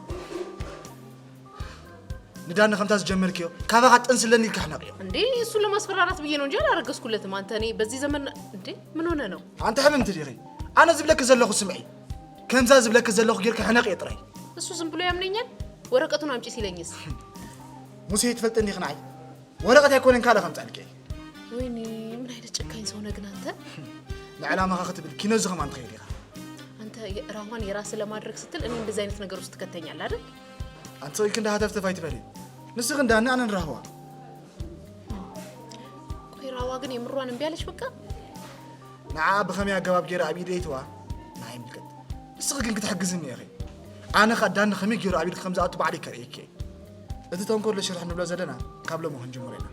ንዳኒ ከምታ ዝጀመርክዮ ካባኻ ጥንሲ ኣለኒ ኢልካ ሕነቕዮ። እንዴ፣ እሱን ለማስፈራራት ብዬ ነው እንጂ አላረገዝኩለትም። አንተ እኔ በዚህ ዘመን እንዴ፣ ምን ሆነ ነው? ኣንቲ ሕምምቲ ዲኺ? ኣነ ዝብለኪ ዘለኹ ስምዒ። ከምዛ ዝብለኪ ዘለኹ ጌርኪ ሕነቕዮ ጥራይ። እሱ ዝም ብሎ ያምነኛል? ወረቀቱን አምጪ ሲለኝስ? ሙሴ ትፈልጥኒ ኢኺ ንዓይ። ወረቀት ኣይኮነን ካልእ ከምጻልኪ። ወይኔ፣ ምን አይነት ጨካኝ ሰው ነህ ግን አንተ? ንዕላማኻ ክትብል ኪኖ እዚ ከማን ትኸይድ ኢኻ። አንተ የ-፣ ራህዋን የራስህ ለማድረግ ስትል እኔ እንደዚህ አይነት ነገር ውስጥ ትከተኛለህ አይደል? ኣንቲ ሰብኣይ ክንዲ ሃተፍተፍ ኣይትበሊ። ንስኺ እንዳ ኣነ ኣነ ንራህዋ። ቆይ ራህዋ ግን የምሯን እምቢ ኣለች በቃ? ንዓ ብኸመይ ኣገባብ ገይረ ኣብ ኢደይ ትዋ ንዓይ ይምልከት። ንስኺ ግን ክትሕግዝኒ ኢኺ። ኣነ ኸኣ ዳኒ ከመይ ገይሩ ኣብ ኢድኪ ከም ዝኣቱ ባዕለይ ከርእየኪ እየ። እቲ ተንኮል ለሽርሕ ንብሎ ዘለና ካብ ሎሚ ክንጅምሮ ኢና።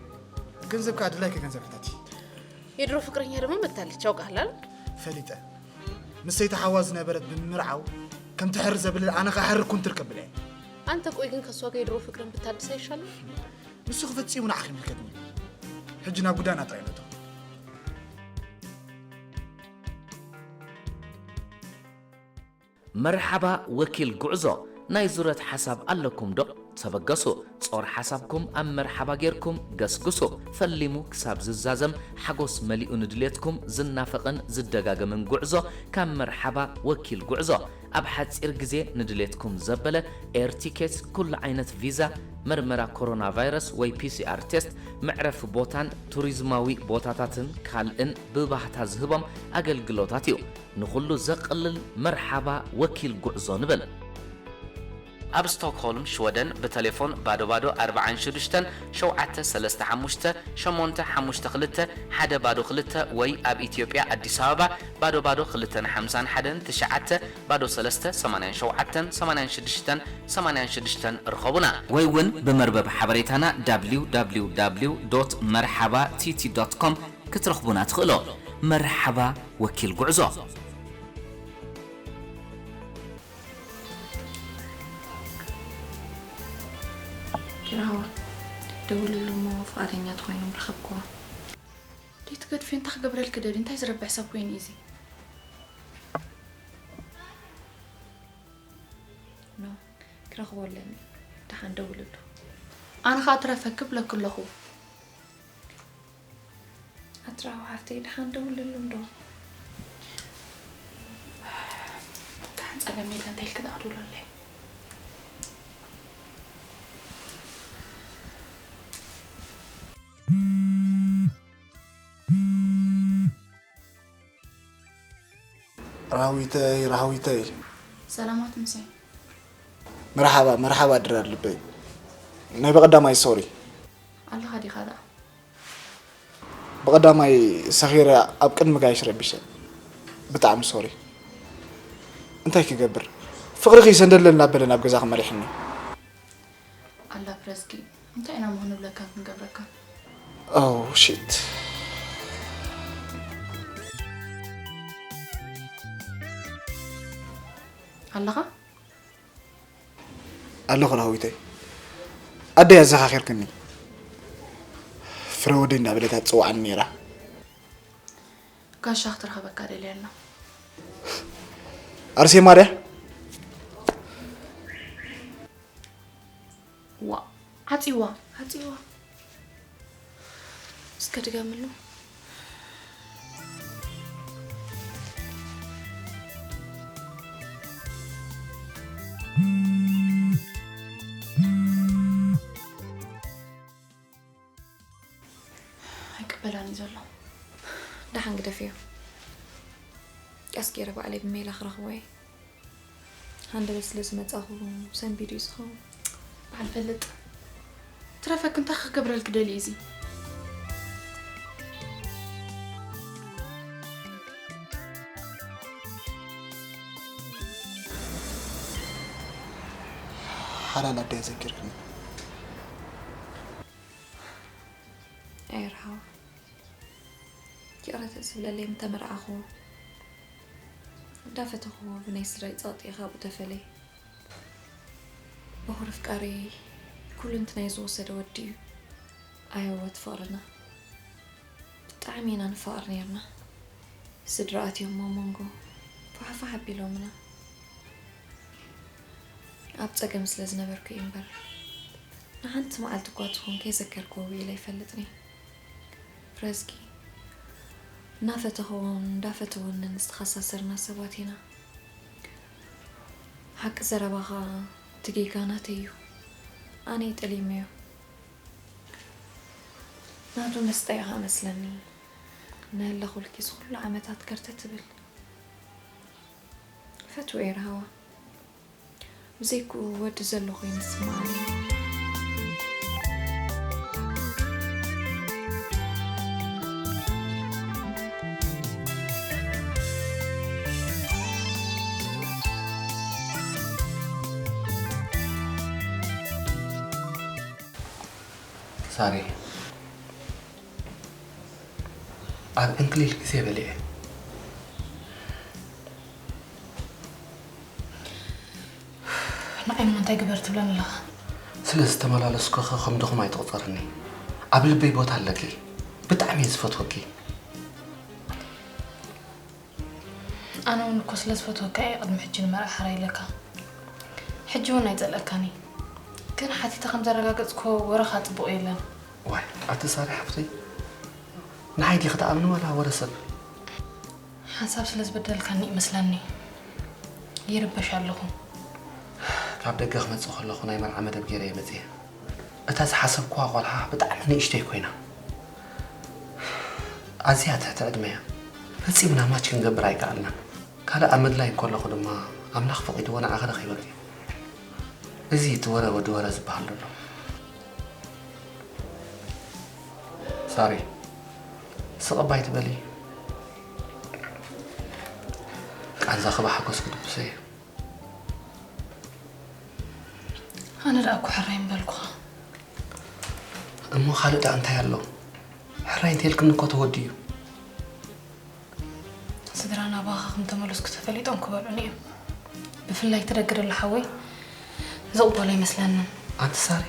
ገንዘብ ከኣ ድላይኪ ገንዘብ ሕተቲ። የድሮ ፍቅረኛ ድማ መታለች፣ ያውቃል አይደል? ፈሊጠ። ምስ ሰይቲ ሓዋ ዝነበረት ብምምርዓው ከም ትሕር ዘብልል ኣነ ኸኣ ሕር ኩን ትርከብ ብለ። አንተ ቆይ ግን ከእሷ ጋር የድሮ ፍቅርን ብታድስ አይሻልም? ንሱ ፈጺሙ ንዓኺ ይምልከትኒ። ሕጂ ናብ ጉዳይና ጥራይ ንእቶ። መርሓባ ወኪል ጉዕዞ፣ ናይ ዙረት ሓሳብ ኣለኩም ዶ? ተበገሱ። ጾር ሓሳብኩም ኣብ መርሓባ ጌርኩም ገስግሱ። ፈሊሙ ክሳብ ዝዛዘም ሓጎስ መሊኡ ንድሌትኩም ዝናፈቕን ዝደጋገምን ጉዕዞ ካብ መርሓባ ወኪል ጉዕዞ። ኣብ ሓጺር ግዜ ንድሌትኩም ዘበለ ኤር ቲኬት፣ ኩሉ ዓይነት ቪዛ፣ መርመራ ኮሮና ቫይረስ ወይ ፒ ሲ ኣር ቴስት፣ መዕረፊ ቦታን ቱሪዝማዊ ቦታታትን ካልእን ብባህታ ዝህቦም ኣገልግሎታት እዩ። ንኹሉ ዘቕልል መርሓባ ወኪል ጉዕዞ ንብል። ኣብ ስቶክሆልም ሽወደን ብተሌፎን ባዶ ባዶ ኣርባዓን ሽዱሽተን ሸውዓተ ሰለስተ ሓሙሽተ ሸሞንተ ሓሙሽተ ክልተ ሓደ ባዶ ክልተ ወይ ኣብ ኢትዮጵያ ኣዲስ ኣበባ ባዶ ባዶ ክልተን ሓምሳን ሓደን ትሽዓተ ባዶ ሰለስተ ሰማንያን ሸውዓተን ሰማንያን ሽዱሽተን ሰማንያን ሽዱሽተን ርኸቡና። ወይ እውን ብመርበብ ሓበሬታና www መርሓባ ቲቲ ዶት ኮም ክትረኽቡና ትኽእሉ። መርሓባ ወኪል ጉዕዞ። ኪራዋ ደውልሉ እሞ ፍቓደኛ ተኾይኑ ምረኸብክዎ። ደይ ትገድፊ እንታይ ክገብረልኪ ደሊ እንታይ ዝረብሕ ሰብ ኮይኑ እዩ እዚ? ኖ ክረኽቦ ኣለኒ። ደሓን ደውልሉ። ኣነ ኸኣ ትረፈኪ ብለኪ ኣለኹ። ኣትራዊ ሓፍተይ ደሓን ደውልሉ እንዶ። ደሓን ጸገም የለን እንታይ ኢልኪ ደኣ ደውለለይ። ራዊተይ ራዊተይ። ሰላማት ምሳይ። መርሓባ መርሓባ ድራር ልበይ። ናይ በቐዳማይ ሶሪ። ኣለኻ ዲኻ ደኣ? ብቐዳማይ ሰኺረ ኣብ ቅድሚ ጋይሽ ረቢሸ። ብጣዕሚ ሶሪ። እንታይ ክገብር? ፍቕርኺ ሰንደለል እናበለ ናብ ገዛኺ መሪሕኒ። ኣላ ፕረስኪ እንታይ ኢና ሞ ክንብለካን ክንገብረካን? Oh shit. ኣለኻ? ኣለኹ ራዊተይ። ኣደይ ኣዘኻኺርክኒ። ፍረ ወደይ እንዳበለት ትጽውዓኒ ነይራ። ጋሻ ክትረኽበካ ደልያ ኣላ። ኣርሴማ ድያ? ዋ ዓፂዋ ዓፂዋ። እስከ ድገምሉ። ኣይቅበላን እዩ ዘሎ። ደሓን ግደፍዮ። ቀስ ገይረ ባዕለይ ብሜላ ክረኽቦ እየ። ሃንደበት ስለ ዝመጻኹ ሰንቢዱ እዩ ዝኸውን። በዓል ፈልጥ። ትረፈክ እንታይ ክገብረልክ ደልዩ እዚ? ሓላል ኣደይ ኣዘኪርክኒ። ኣይርሃዋ ይቕረታ ዝብለለይ ምተመርዓኹዎ እንዳፈተኹዎ ብናይ ስድራይ ጸቕጢ ካብኡ ተፈለየ። በኹሪ ኣፍቃሪየይ ኩሉ እንትናይ ዝወሰደ ወዲ እዩ። ኣየወት ፍቕርና ብጣዕሚ ኢና ንፋቐር ነይርና። ስድራ ኣትዮም ኣብ መንጎ ፋሕፋሕ ኣቢሎምና። ኣብ ጸገም ስለ ዝነበርኩ እዩ እምበር ንሓንቲ መዓልቲ እኳ ትኹን ከይዘከርክዎ ውዒለ ኣይፈልጥን እየ። ፕረዝጊ እናፈተኽዎን እንዳፈተወንን ዝተኸሳሰርና ሰባት ኢና። ሓቂ ዘረባኻ እቲ ጌጋ ናተይ እዩ። ኣነ እየ ጠሊመዮ። ናቱ መስጣ እዩ ኸኣ መስለኒ። እናሃለኹልኪ እዚ ኩሉ ዓመታት ከርተት ትብል። ፈትወ እየ ርሃዋ። ብዘይክኡ ወዲ ዘሎ ኮይኑ ይስምዓኒ። ሳሪ ኣብ እንክሊል ግዜ በሊዐ። ንዓይ እሞ እንታይ ግበር ትብለኒ ኣለኻ? ስለ ዝተመላለስኩ ኸ ከም ድኹም ኣይትቑጸርኒ። ኣብ ልበይ ቦታ ኣለኪ። ብጣዕሚ እየ ዝፈትወኪ። ኣነ እውን እኮ ስለ ዝፈትወካ እየ ቅድሚ ሕጂ ንመርዓ ሕራይ ኢለካ። ሕጂ እውን ኣይጸልአካን እየ። ግን ሓቲተ ከም ዘረጋገጽኮ ወረኻ ጽቡቕ የለን። ዋይ ኣቲ ሳሪ ሓፍተይ፣ ንዓይ ዲኺ ትኣምኒ ዋላ ወረ ሰብ? ሓንሳብ ስለ ዝበደልካኒ ይመስለኒ ይርበሽ ኣለኹ። ካብ ደገ ክመጽእ ከለኹ ናይ መርዓ መደብ ገይረ እየ መጽየ። እታ ዝሓሰብኩዋ ቆልዓ ብጣዕሚ ንእሽተይ ኮይና፣ ኣዝያ ትሕቲ ዕድመ እያ። ፈጺምና ማች ክንገብር ኣይከኣልናን። ካልእ ኣብ ምድላይ እንከለኹ ድማ ኣምላኽ ፈቒድዎ ንዓ ክረኺበኪ። እዚ እቲ ወረ ወዲ ወረ ዝበሃል ዘሎ። ሳሪ፣ ስቕ እባ ኣይትበሊ። ቃንዛኺ ብሓጎስ ክድብሶ እየ። ኣነ ደኣ እኮ ሕራይ ምበልኩኻ። እሞ ካልእ ደኣ እንታይ ኣሎ? ሕራይ እንተልክኒ እኮ ተወዲኡ። ስድራ ናባኻ ከም ተመለስኩ ተፈሊጦም ክበልዑኒ እዮም። ብፍላይ እቲ ደገ ዘሎ ሓወይ ዝቕበሎ ኣይመስለንን። ኣንቲ ሳሪ፣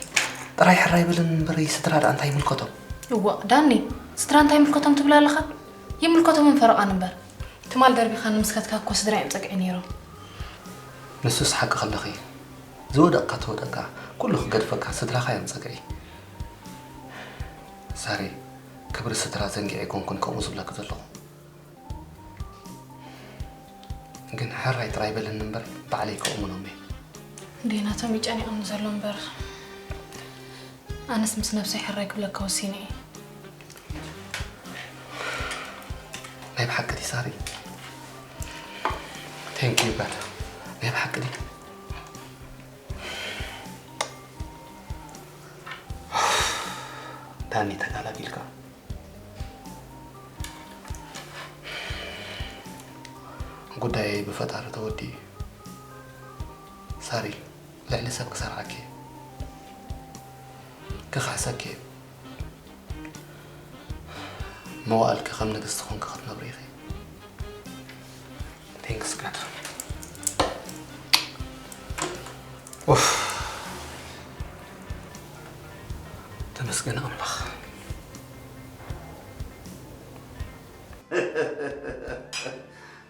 ጥራይ ሕራይ በልኒ እምበር ስድራ ደኣ እንታይ ይምልከቶም? እዋእ ዳኒ፣ ስድራ እንታይ ይምልከቶም ትብል ኣለኻ? ይምልከቶምን ፈረቓን እምበር። ትማል ደርቢኻ ንምስከትካ እኮ ስድራ እዮም ጸግዒ ነይሮም። ንሱስ ሓቂ ከለኺ፣ ዝወደቕካ ተወደቕካ፣ ኩሉ ክገድፈካ ስድራኻ እዮም ጸግዒ። ሳሪ፣ ክብሪ ስድራ ዘንጊዐ ኣይኮንኩን ከምኡ ዝብለኪ ዘለኹ። ግን ሕራይ ጥራይ በልኒ እምበር ባዕለይ ከእምኖም እየ። እንዴ ናቶም ይጨኒቕኒ ዘሎ እምበር ኣነስ ምስ ነብሰይ ሕራይ ክብለካ ወሲነ እየ። ናይ ብሓቂ ድዩ ሳሪ? Thank you God። ናይ ብሓቂ ድዩ? ዳኒ ተጋላጊልካ። ጉዳየይ ብፈጣሪ ተወዲኡ። ሳሪ፣ ልዕሊ ሰብ ክሰርዓኪ እየ። ክኽሕሰኪ እየ። መዋእልኪ ከም ንግስቲ ኮንኪ ክትነብሪ ኢኺ። Thanks God። ኡፍ። ተመስገን ኣምላኽ።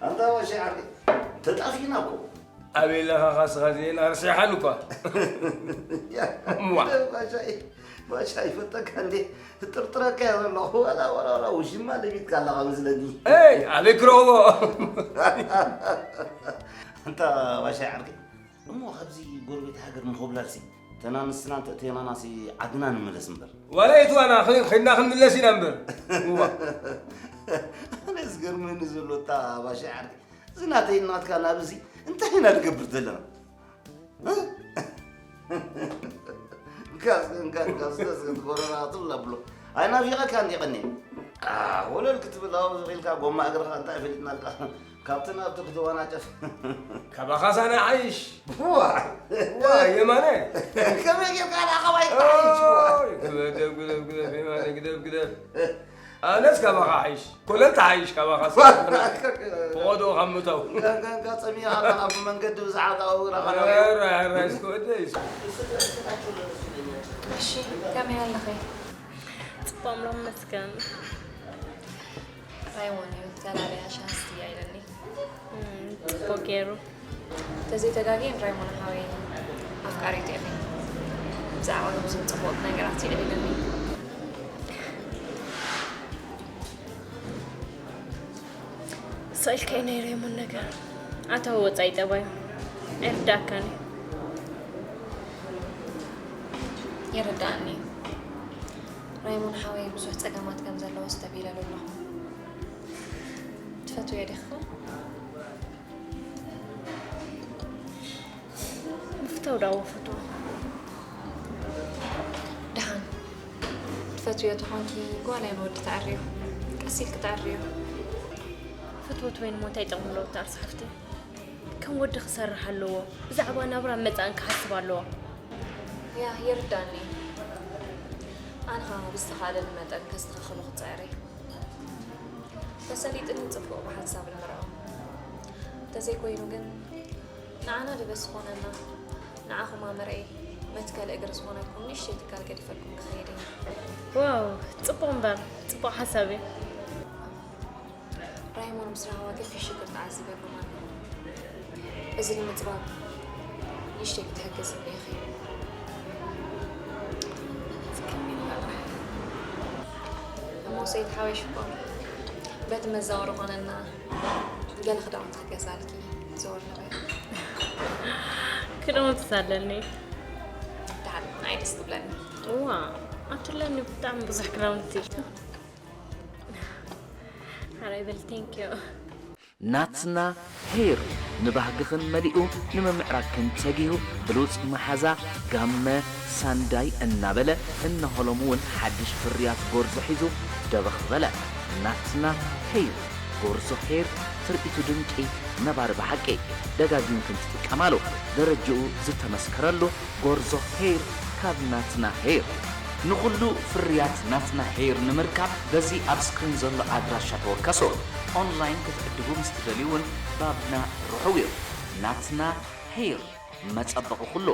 ኣንታ ወሻ ዓርኪ፣ ተጣፊእና እኮ። ኣበይ ኣለኻ ካስኻ ዜና? ረሲሓን እኳ። ያ፣ እዋ። ባሻይ፣ ባሻይ፣ ይፈተካ እንዴ? ጥርጥረካ እየ ዘለኹ። ዋላ፣ ዋላ፣ ዋላ፣ ውሽማ ለሚድካ ኣለኻ መስለኒ። ኤይ፣ ኣበይ ክረኽቦ? ኣንታ ባሻይ ዓርኪ፣ እሞ ካብዚ ጎረቤት ሃገር ንኸብላልሲ፣ ተናንስና እንተ እተናናሲ ዓድና ንመለስ እምበር። ዋላ የትዋና፣ ኸ-፣ ኸይድና ክንምለስ ኢና እምበር። እዋ። ኣነ ዝገርመኒ ዘሎ እታ ባሻይ ዓርኪ፣ እዚ ናተይ ናትካ ናብ እዚ እንታይ ኢና ንገብር ዘለና? እ? እንካ እስከ፣ እንካ፣ እንካ እስከ፣ እስከ፣ እቲ ኮሮና ትብል ኣብሎ። ኣይናፊቐካ እንዲ ቀኒ። ኣ፣ ወለል ክትብል ኣብኡ ኢልካ ጎማ እግርኻ እንታይ ፈሊጥናልካ? ካብቲ ናብቲ ክትወናጨፍ። ካባኻስ ኣነ ይሓይሽ። ዋ! ዋ፣ የማነ። ከመይ ጌርካ ደኣ ካባይ ትሓይሽ? ዋ! ኦይ፣ ግደፍ፣ ግደፍ፣ ግደፍ፣ የማነ፣ ግደፍ፣ ግደፍ። ኣነስ ካባኻ ሓይሽ፣ ኮለል ተሓይሽ ካባኻ። ዋ! ፈቐዶ ካብ ምእታው። ጋንጋንጋ ጸሚኻ ኣብ መንገዲ ብዛዕባ እግራ ኸነው። ኧረ፣ ኧረ፣ እስከ ወደይ፣ እስከ። እሺ፣ ከመይ ኣለኺ? ጽቡቕ፣ ኣምላኽ ይመስገን። ራይሞን እዩ፣ ተላለያ ሻንስ እያ ኢለኒ። እም፣ ጽቡቕ ገይሩ። ተዘይተጋግየ ራይሞን ሓወይ ኣፍቃሪቱ ኢኺ። ብዛዕባ ነብሱ ጽቡቕ ነገራት ይዕልለኒ። ስቕ ኢልካ እዩ ናይ ራይሞን ነገር። ኣታዊ ወጻኢ ጠባዩ ኣይርዳእካን እዩ። ይርዳእኒ እዩ። ራይሞን ሓወይ ብዙሕ ጸገማት ከም ዘለዎ ኣስተብሂለሉ ኣለኹ። ትፈትውዮ ዲኺ? ምፍታው ደኣ ወፈትዎ። ደሓን ትፈትውዮ ተኾንኪ ጓል እያ ንወዲ ተዕርዮ። ቀስ ኢልኪ ተዕርዮ። ፍትወት ወይን እሞ እንታይ ጥቕሚ ኣለዎ እታ ኣርሲ ሓፍተይ? ከም ወዲ ክሰርሕ ኣለዎ። ብዛዕባ ናብራን መጻእን ክሓስብ ኣለዎ። ያ፣ ይርዳእኒ። ኣነ ኸኣ ብዝተኻእለኒ መጠን ከስተኻኽሎ ክጽዕር እየ። ተሰሊጥኒ ጽቡቕ ብሓንሳብ ንርኣዮ። እንተዘይኮይኑ ግን ንዓና ደበስ ዝኾነና፣ ንዓኹም ኣምርዒ መትከል እግሪ ዝኾነልኩም ንእሽተይ ትካል ገዲፈልኩም ክኸይድ እየ። ዋው፣ ጽቡቕ እምበር፣ ጽቡቕ ሓሳብ እዩ። ራይሞን ምስ ረኸባ ገፊሕ ሽግር ተዓዚበሉ ማለት እዩ። እዚ ንምጽባብ ንእሽተይ ክትሕግዝኒ ኢኺ። ሰይድ ሓወይ ሽኮር፣ በቲ መዛወሪ ኮነና ገለ ክዳውንቲ ክትገዛልኪ ዞር ንበል። ክዳውንቲ ኣለኒ። ደሓን፣ ንዓይ ደስ ትብለኒ። እዋ፣ ኣትለኒ ብጣዕሚ ብዙሕ ክዳውንቲ። ሓራይ በል፣ thank you። ናትና ሄር ንባህግኽን መሊኡ ንምምዕራግክን ተጊሁ ብሉጽ መሓዛ ጋመ ሳንዳይ እናበለ እነሆ ሎም እውን ሓድሽ ፍርያት ጎርዞ ሒዙ ደበኽ በለ። ናትና ሄር ጎርዞ ሄር ትርኢቱ ድንቂ ነባሪ ብሓቂ ደጋጊምክን ትጥቀማሉ ደረጅኡ ዝተመስከረሉ ጎርዞ ሄር ካብ ናትና ሄር። ንኹሉ ፍርያት ናትና ሄር ንምርካብ በዚ ኣብ ስክሪን ዘሎ ኣድራሻ ተወከሱ። ኦንላይን ክትዕድጉ ምስ ትደልዩ እውን ባብና ርሑው እዩ። ናትና ሄር መጸበቒ ኩሉ።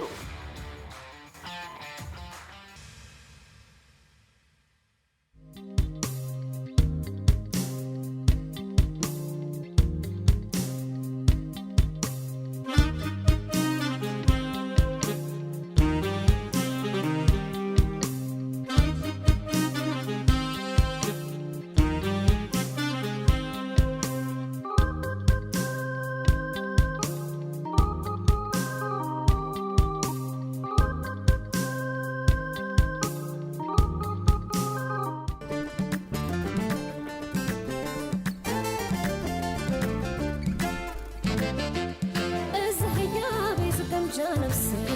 እዚ ህያበይ ዝገምጃ ነፍሰይ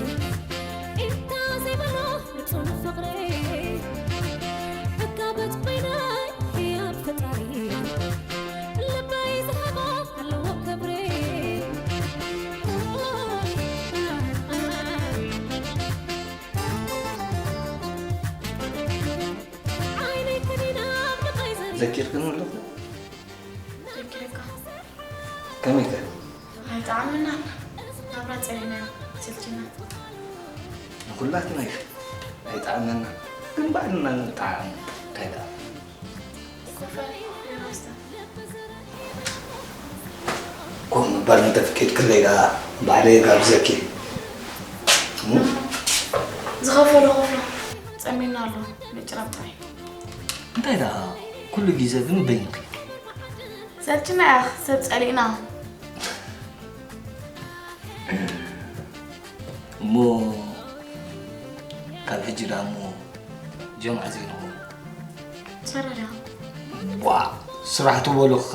ኢልካ ዘይበሎ ንጹህ ፍቕረይ ሕጋበት ኮይናይ ህያብ ፈጣሪ ልበይ ዝሃቦ ኣለዎ ክብሪ። ዓይነይ ከኒና ብቐይ ዘሪ ዘኪርክን ኣለኹ። ዘኪረካ። ከመይ ከ? ኣይጠዓመናን። ናብራ ጸሊእናዮ፣ ሰልችና። ንኹላትና እዩ። ኣይጠዓመና። ግን ባዕልና ንጠዓም። እንታይ ደኣ? ኮፈ፣ ዮናስታ። ኮፍ ምባል እንተፍቂድክለይ ደኣ ባዕለይ እጋብዘኪ። እም? ዝኸፈሎ ከፍሎ። ጸሚና ኣሎ። ምጭራም ጥራይ። እንታይ ደኣ ኩሉ ግዜ ግን በይንኺ? ሰልችና እያ፣ ሰብ ጸሊእና። እሞ ካብ ሕጂ ደኣ እሞ ጀምዓ ዘይንኸውን። ሰራዳ። ዋ፣ ስራሕ ትበሎ ክኸ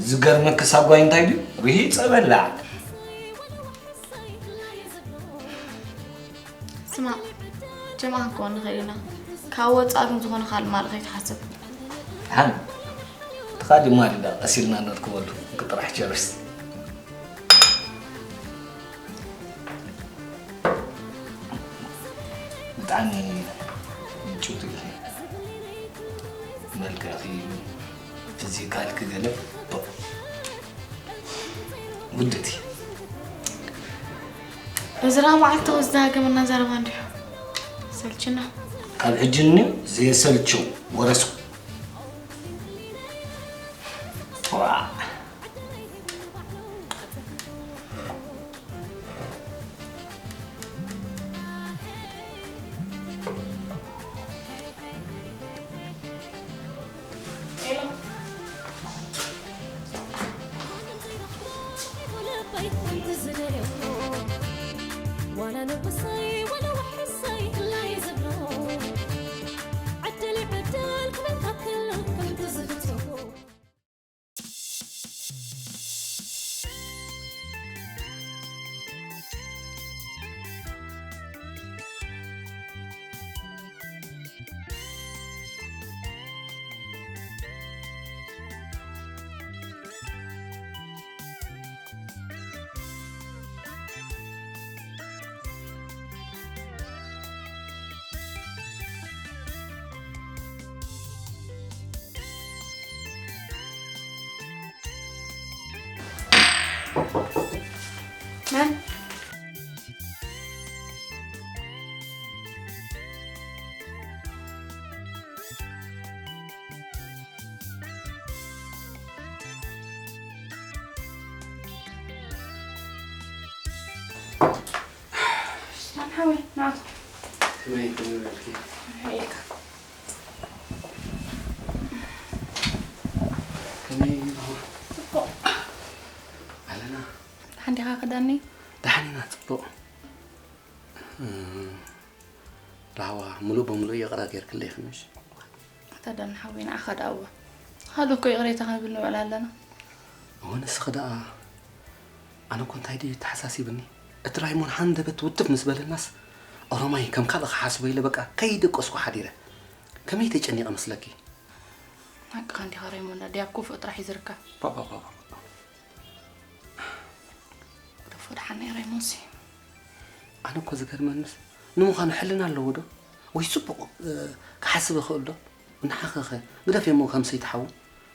ዝገርመኪ ሳጓይ እንታይ ድዩ? ርሂጸ በላዕ። ስማዕ፣ ጀምዓ ክንከውን ንኽእል ኢና። ካብ ወጻኢ ግን ዝኾነ ካልእ ማልእ ከይትሓስብ። ሓን፣ እቲ ካልእ ማልእ ደኣ ቀስ ኢልና ነርክበሉ። እንክ ጥራሕ ቸርስ። ብጣዕሚ ምጭውቲ ኢኺ። መልክዕኺ፣ ፊዚካልኪ ገለ፣ ውድእቲ። እዚ ደኣ መዓልቲ ዝተሃገመና ዘረባ እንዲሑ። ሰልችና። ካብ ሕጂ ንንየው ዘየሰልችው ወረስኩ። ዋዕ። መን? ሰላም ሓወይ፣ ንኣቱ። ከመይ፣ ከመይ ውዒልኪ? ውዒልካ። ደሓን ኢና፣ ጽቡቕ። እም፣ ራህዋ፣ ምሉእ ብምሉእ ይቕረ ጌርክለይ፣ ምሽ? ኣታ ዳኒ ሓወይ፣ ንዓኻ ደኣ እወ። ካልእ እኮ ይቕሬታ ክንብል ንውዕል ኣለና። እወ፣ ንስኺ ደኣ፣ ኣነ እኮ እንታይ ድዩ ተሓሳሲብኒ? እቲ ራይሞን ሃንደበት ውድብ ምስ በለናስ፣ ኦሮማይ ከም ካልእ ክሓስቦ ኢለ በቃ ከይደቀስኩ ሓዲረ። ከመይ ተጨኒቐ መስለኪ? ሓቅኻ እንዲኻ ራይሞን፣ ዳኣ ድያብ ክፉእ ጥራሕ እዩ ዝርከብ። ባ፣ ባ፣ ባ፣ ባ። ግደፎ ደሓን ናይ ራይሞንሲ። ኣነ እኮ ዝገርመንስ፣ ንምዃኑ ሕልና ኣለዎ ዶ? ወይ ጽቡቕ፣ እ፣ ክሓስብ ይኽእል ዶ? ንዓኸኸ ግደፍ እሞ ከም ሰይቲ ሓዉ፣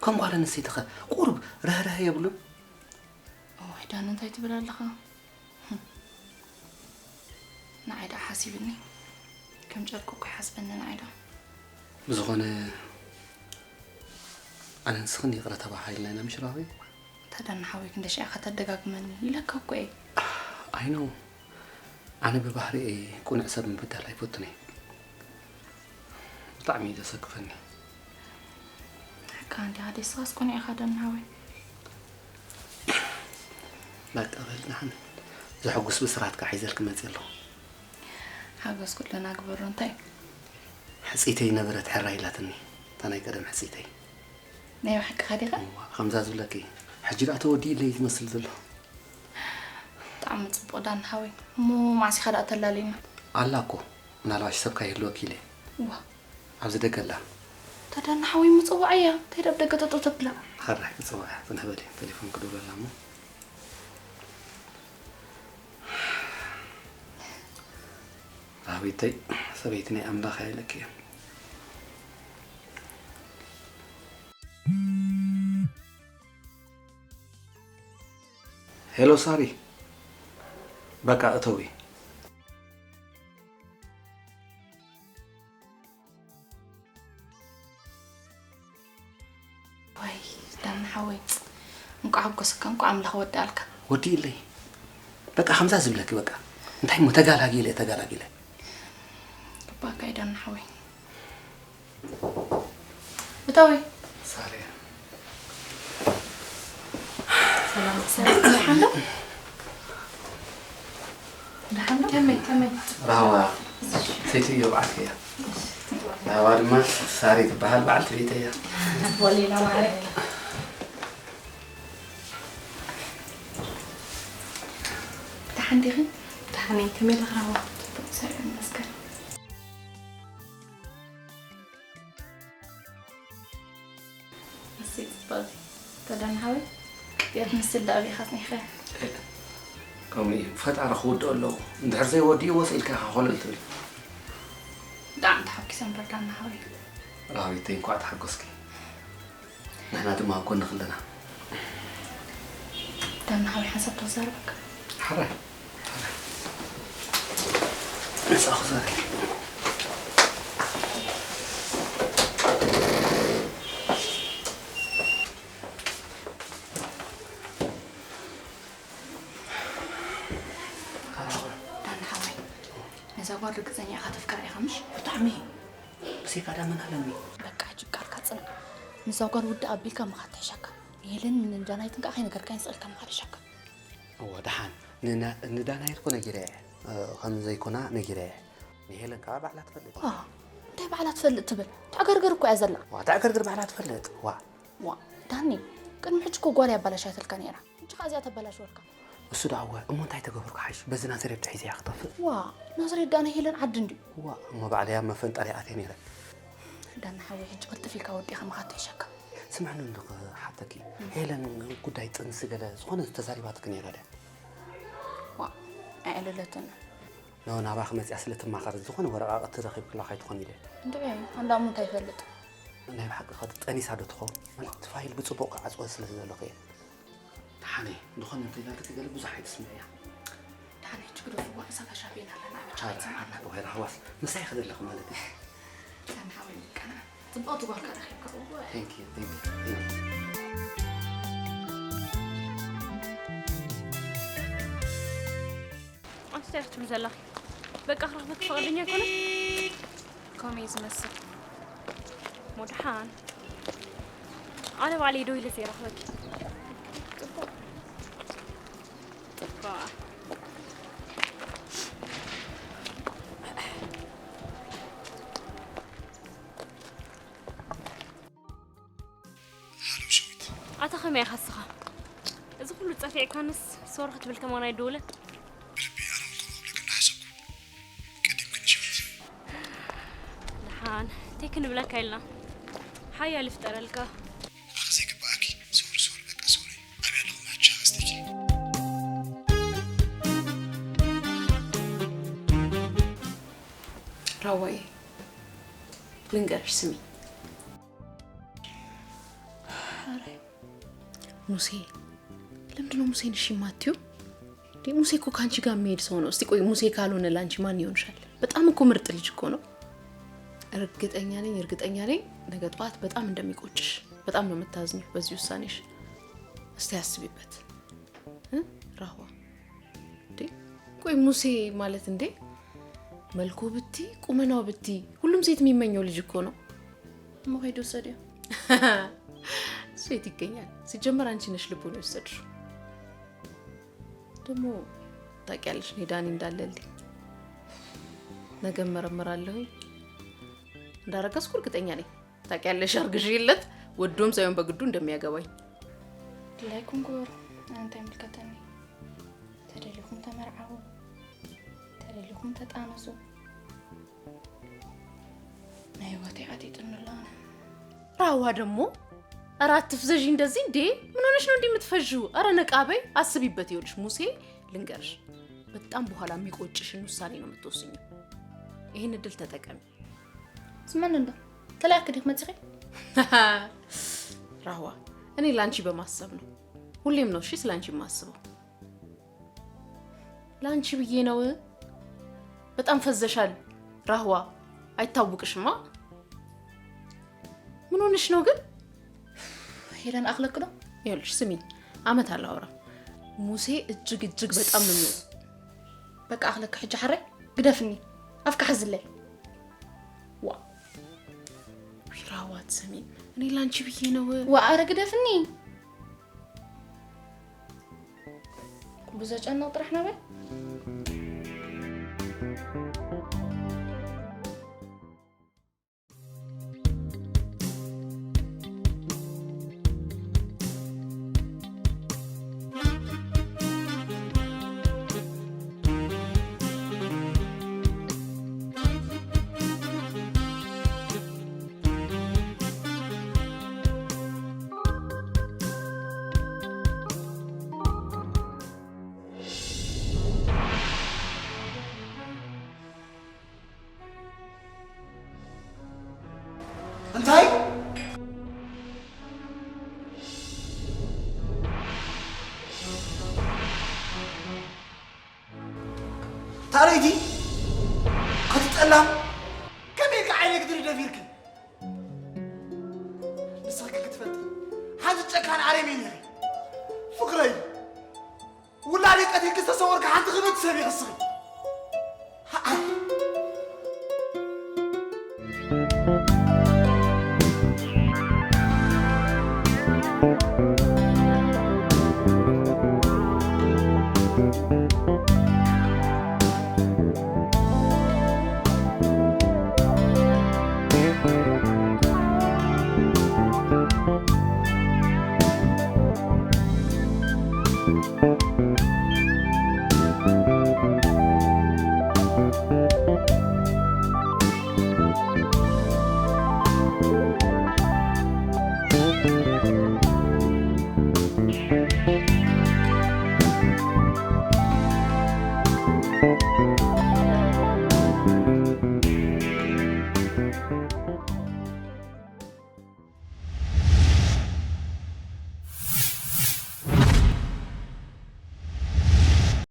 ከም ጓል ኣንስተይትኸ ቁሩብ ርህራሄ የብሉን? እዋይ ዳኒ፣ እንታይ ትብል ኣለኻ? ህም። ንዓይ ደኣ ሓሲብኒ። ከም ጨርቂ እኮ ይሓስበኒ ንዓይ ደኣ። ብዝኾነ፣ ኣነ ንስኽን ይቕረ ተባሃሂልና ኢና፣ ምሽ ራህዊ? ኣታ ዳኒ ሓወይ፣ ክንደይ ሽዓ ኢኻ ተደጋግመኒ? ኢለካ እኮ እየ። I know። ኣነ ብባህሪኤ ቅኑዕ ሰብ ምብዳል ኣይፈቱን እየ። ብጣዕሚ እዩ ዘሰክፈኒ። ሓቅኻ እንዲኻ፣ ደስኻስ ቅኑዕ ኢኻ ዳኒ ሓወይ። በቃ በል፣ ደሓን ዘሐጉስ ብስራት ከዓ ሒዘልኪ መፅእ ኣለኹ። ሓጎስ ኩልና ግበሮ፣ እንታይ? ሕፅይተይ ነበረት ሕራይ ኢላትኒ፣ እታ ናይ ቀደም ሕፅይተይ። ናይ ብሓቅኻ ዲኻ? እዋ፣ ከምዛ ዝብለኪ፣ ሕጂ ደኣ ተወዲኡለይ ዝመስል ዘሎ። ብጣዕሚ ጽቡቕ ዳኒ ሓወይ። እሞ መዓስ ኢኻ ደኣ ተላልየና? ኣላ እኮ፣ ምናልባሽ ሰብ ከይህልወኪ ኢለ። እዋ። ኣብዚ ደገ ኣላ። እታ ዳኒ ሓወይ ምጽዋዓያ፣ እንታይ ደኣ ኣብ ደገ ጠጠው ተብላ? ሕራይ ክጽውዓ፣ ጽንሕ በሊ፣ ቴሌፎን ክድውለላ እሞ። ራህዊተይ፣ ሰበይቲ ናይ ኣምላኽ እያ ኢለኪ እየ። ሄሎ ሳሪ፣ በቃ እተዊ። ዋይ ዳኒ ሓወይ፣ እንቋዕ ሓጎሰካ፣ እንቋዕ ኣምላኽ ወደኣልካ። ወዲእለይ። በቃ ከምዛ ዝብለኪ በቃ። እንታይ እሞ ተጋላጊለ፣ ተጋላጊለ። ግባካ እዩ ዳኒ ሓወይ። እታወይ። ሳሪ። ሰላም፣ ሰላም፣ ደሓን ዶ? ደሓን ዶ? ከመይ፣ ከመይ? ራህዋ፣ ሴትዮ በዓልቲ እያ። ራህዋ ድማ ሳሪ ትበሃል በዓልቲ ቤተይ እያ። ጽቡቕ ሌላ ማዕረ። ደሓን ዲኺ? ደሓን እየ። ከመይ ኣለኺ ራህዋ? ጽቡቕ፣ ሰላም ይመስገን። እሰይ ጽብቕቲ። ተደን ሓወይ፣ እዚኣ ትመስል ደኣ ኣበይ ኢኻ ኣጽኒሕካያ? ከምኡ እዩ። ፈጣሪ ክውድኦ ኣለዎ። እንድሕር ዘይወዲእዎ ስኢልካ ኢኻ ኮለል ትብል። ብጣዕሚ ተሓጒሰ እምበር ዳና ሓወይ። ራህዊተይ፣ እንኳዕ ተሓጎስኪ። ንሕና ድማ ኣብ ጎንኺ ኣለና። ዳና ሓወይ፣ ሓንሳብ ክዛረበካ። ሓራይ። ንስኻ ክዛረብ። ዳና ሓወይ፣ ነዛ ጓል ርግጸኛ ኢኻ ተፍቅራ ኢኻ ምሽ? ብጣዕሚ። ብዘይካ ዳ መን ኣለኒ? በቃ ሕጂ ቃልካ ጽናዕ። ነዛ ጓል ውድእ ኣቢልካ ምኻድ ትሕሸካ። ንሄለን ንዳናይትን ከኣ ከይነገርካየን ስቕ ኢልካ ምኻድ ይሕሸካ። እወ፣ ደሓን። ንና-፣ ንዳናይት እኮ ነጊረያ እየ። እ፣ ከም ዘይኮና ነጊረያ እየ። ንሄለን ከኣ ባዕላ ትፈልጥ። ዋ፣ እንታይ ባዕላ ትፈልጥ ትብል? ተዕገርግር እኮ እያ ዘላ። ዋ፣ ተዕገርግር ባዕላ ትፈልጥ። ዋ። ዋ፣ ዳኒ፣ ቅድሚ ሕጂ እኮ ጓል እያ ኣባላሽያትልካ ነይራ። ሕጂ ከኣ እዚኣ ተበላሽወልካ። እሱ ደኣ እወ፣ እሞ እንታይ ተገብርኩ ሓይሽ? በዚ ናዝሬት ዶ ሒዘያ ክጠፍእ? ዋ፣ ናዝሬት ደኣ ናይ ሄለን ዓዲ እንድዩ። ዋ፣ እሞ ባዕለይ ኣብ መፈንጠሪ ኣትየ ነይረ። ዳኒ ሓወይ፣ ሕጂ ቅልጥፍ ኢልካ ወዲእካ ምኻድ ትሕሸካ። ስምዕኒ እንዶ ክሓተኪ፣ ሄለን ጉዳይ ጥንሲ ገለ ዝኾነ ተዛሪባትኪ ነይራ ድያ? ዋ፣ ኣየዕለለትን። ኖ፣ ናባኺ መጺኣ ስለ ትማኸር ዝኾነ ወረቓቕቲ ረኺብክላ ከይትኾን ኢለ። እንድዒ፣ ኣንዳ እሞ እንታይ ይፈልጥ? ናይ ብሓቂ ኸ ጠኒሳ ዶ ትኸውን? ማለት እቲ ፋይል ብጽቡቕ ክዓጽወ ስለ ዝደለኹ እየ። ደሓነይ፣ ዝኾነ እንተኢላትኪ ገለ ብዙሕ ኣይትስምዕያ። ደሓነይ፣ ሕጂ ግደፍዋ፣ እዛ ጋሻ ቤላ ኣላ፣ ንዓይ ብቻ ሓራ፣ ኣይትስምዓና። ሓራ፣ ወይ ራህዋስ፣ ምሳይ ክደለኺ ማለት እዩ። ዳኒ ሓወይ፣ ቀና። ጽብቕቲ ጓልካ ረኺብካ፣ እወ። Thank you, thank you, thank you። ኣንቲ እንታይ ክትብሊ ዘለኺ? በቃ ክረኽበኪ ፍቓደኛ ኣይኮነን? ከምኡ እዩ ዝመስል። እሞ ደሓን። ኣነ ባዕለይ ደው ኢለ ዘይረኽበኪ። ጽቡቕ። ጽቡቕ። ሃሎ ሸዊት። ኣታ ከመይ ኢኻ እስኻ? እዚ ኩሉ ጸፊዕካንስ ሶሪ ክትብል ከማን ኣይደወለን? ብልቢ ኣነ እውን ከምኡ ክብለኪ እናሓሰብኩ። ቀዲምክኒ ሸዊት። ደሓን፣ እንታይ ክንብለካ ኢልና? ሓያል ይፍጠረልካ። ኣነ ዘይግብኣኪ። ሶሪ፣ ሶሪ፣ በቃ ሶሪ። ኣበይ ኣለኹም ሕጂ ሓገዝተኪ? ራዋይ፣ ልንገርሽ ስሚ። ኧረ ሙሴ፣ ለምንድን ነው ሙሴን እሺ የማትዩ? እንዴ ሙሴ እኮ ከአንቺ ጋር የሚሄድ ሰው ነው። እስቲ ቆይ ሙሴ ካልሆነ ለአንቺ ማን ይሆንሻል? በጣም እኮ ምርጥ ልጅ እኮ ነው። እርግጠኛ ነኝ፣ እርግጠኛ ነኝ ነገ ጠዋት በጣም እንደሚቆጭሽ፣ በጣም ነው የምታዝኘው በዚህ ውሳኔሽ። እስቲ አስቢበት እ ራህዋ። እንዴ ቆይ ሙሴ ማለት እንዴ መልኩ ብቲ ቁመናው ብቲ ሁሉም ሴት የሚመኘው ልጅ እኮ ነው። እሞ ሄዶ ወሰደው። እሱ የት ይገኛል? ሲጀመር አንቺ ነሽ ልቡን የወሰድሽው። ደግሞ ታውቂያለሽ እኔ ዳኒ እንዳለልኝ ነገ እመረምራለሁኝ። እንዳረገዝኩ እርግጠኛ ነኝ። ታውቂያለሽ አርግዤለት ወዶም ሳይሆን በግዱ እንደሚያገባኝ። ድላይኩም ግበሩ፣ ኣነ እንታይ ይምልከተኒ? ተደሊኹም ተመርዓዉ፣ ተደሊኹም ተጣነሱ። ናይ ህይወተይ ዓጢጥኒ ኣሎ ኣነ። ራዋ ደግሞ ኧረ አትፍዘዥ እንደዚህ እንዴ! ምን ሆነሽ ነው እንዲህ የምትፈዥው? ኧረ ነቃ በይ፣ አስቢበት። ይኸውልሽ ሙሴ ልንገርሽ፣ በጣም በኋላ የሚቆጭሽን ውሳኔ ነው የምትወስኚው። ይህን እድል ተጠቀሚ። ስመን እንዶ ተላእክ ዲክ መጽኺ? ራህዋ፣ እኔ ላንቺ በማሰብ ነው። ሁሌም ነው እሺ ስላንቺ የማስበው። ላንቺ ብዬ ነው። በጣም ፈዘሻል ራህዋ፣ አይታወቅሽማ። ምን ሆነሽ ነው ግን? ሄለን ኣኽለክ ዶ? ይኸውልሽ ስሚ፣ አመት አላወራም። ሙሴ እጅግ እጅግ በጣም ነው የሚወድ። በቃ ኣኽለክ ሕጂ ሓራይ ግደፍኒ። ኣፍካ ሓዝለይ። ዋ። ዊራዋ ትሰሚ። እኔ ላንቺ ብዬ ነው። ዋ፣ ኣረ ግደፍኒ። ኩሉ ዘጨንቕ ጥራሕ ናበይ? እንታይ? ታረይቲ ክትጠላም ከመይ ኢልካ ዓይነይ ክትሪ ደፊርኪ? ንስኺ ክትፈልጢ ሓንቲ ጨካን ኣረሜን ኢኺ ፍቕረይ። ውላደይ ቀቲልኪ ዝተሰወርኪ ሓንቲ ክብርቲ ሰብ ኢኺ እስኺ።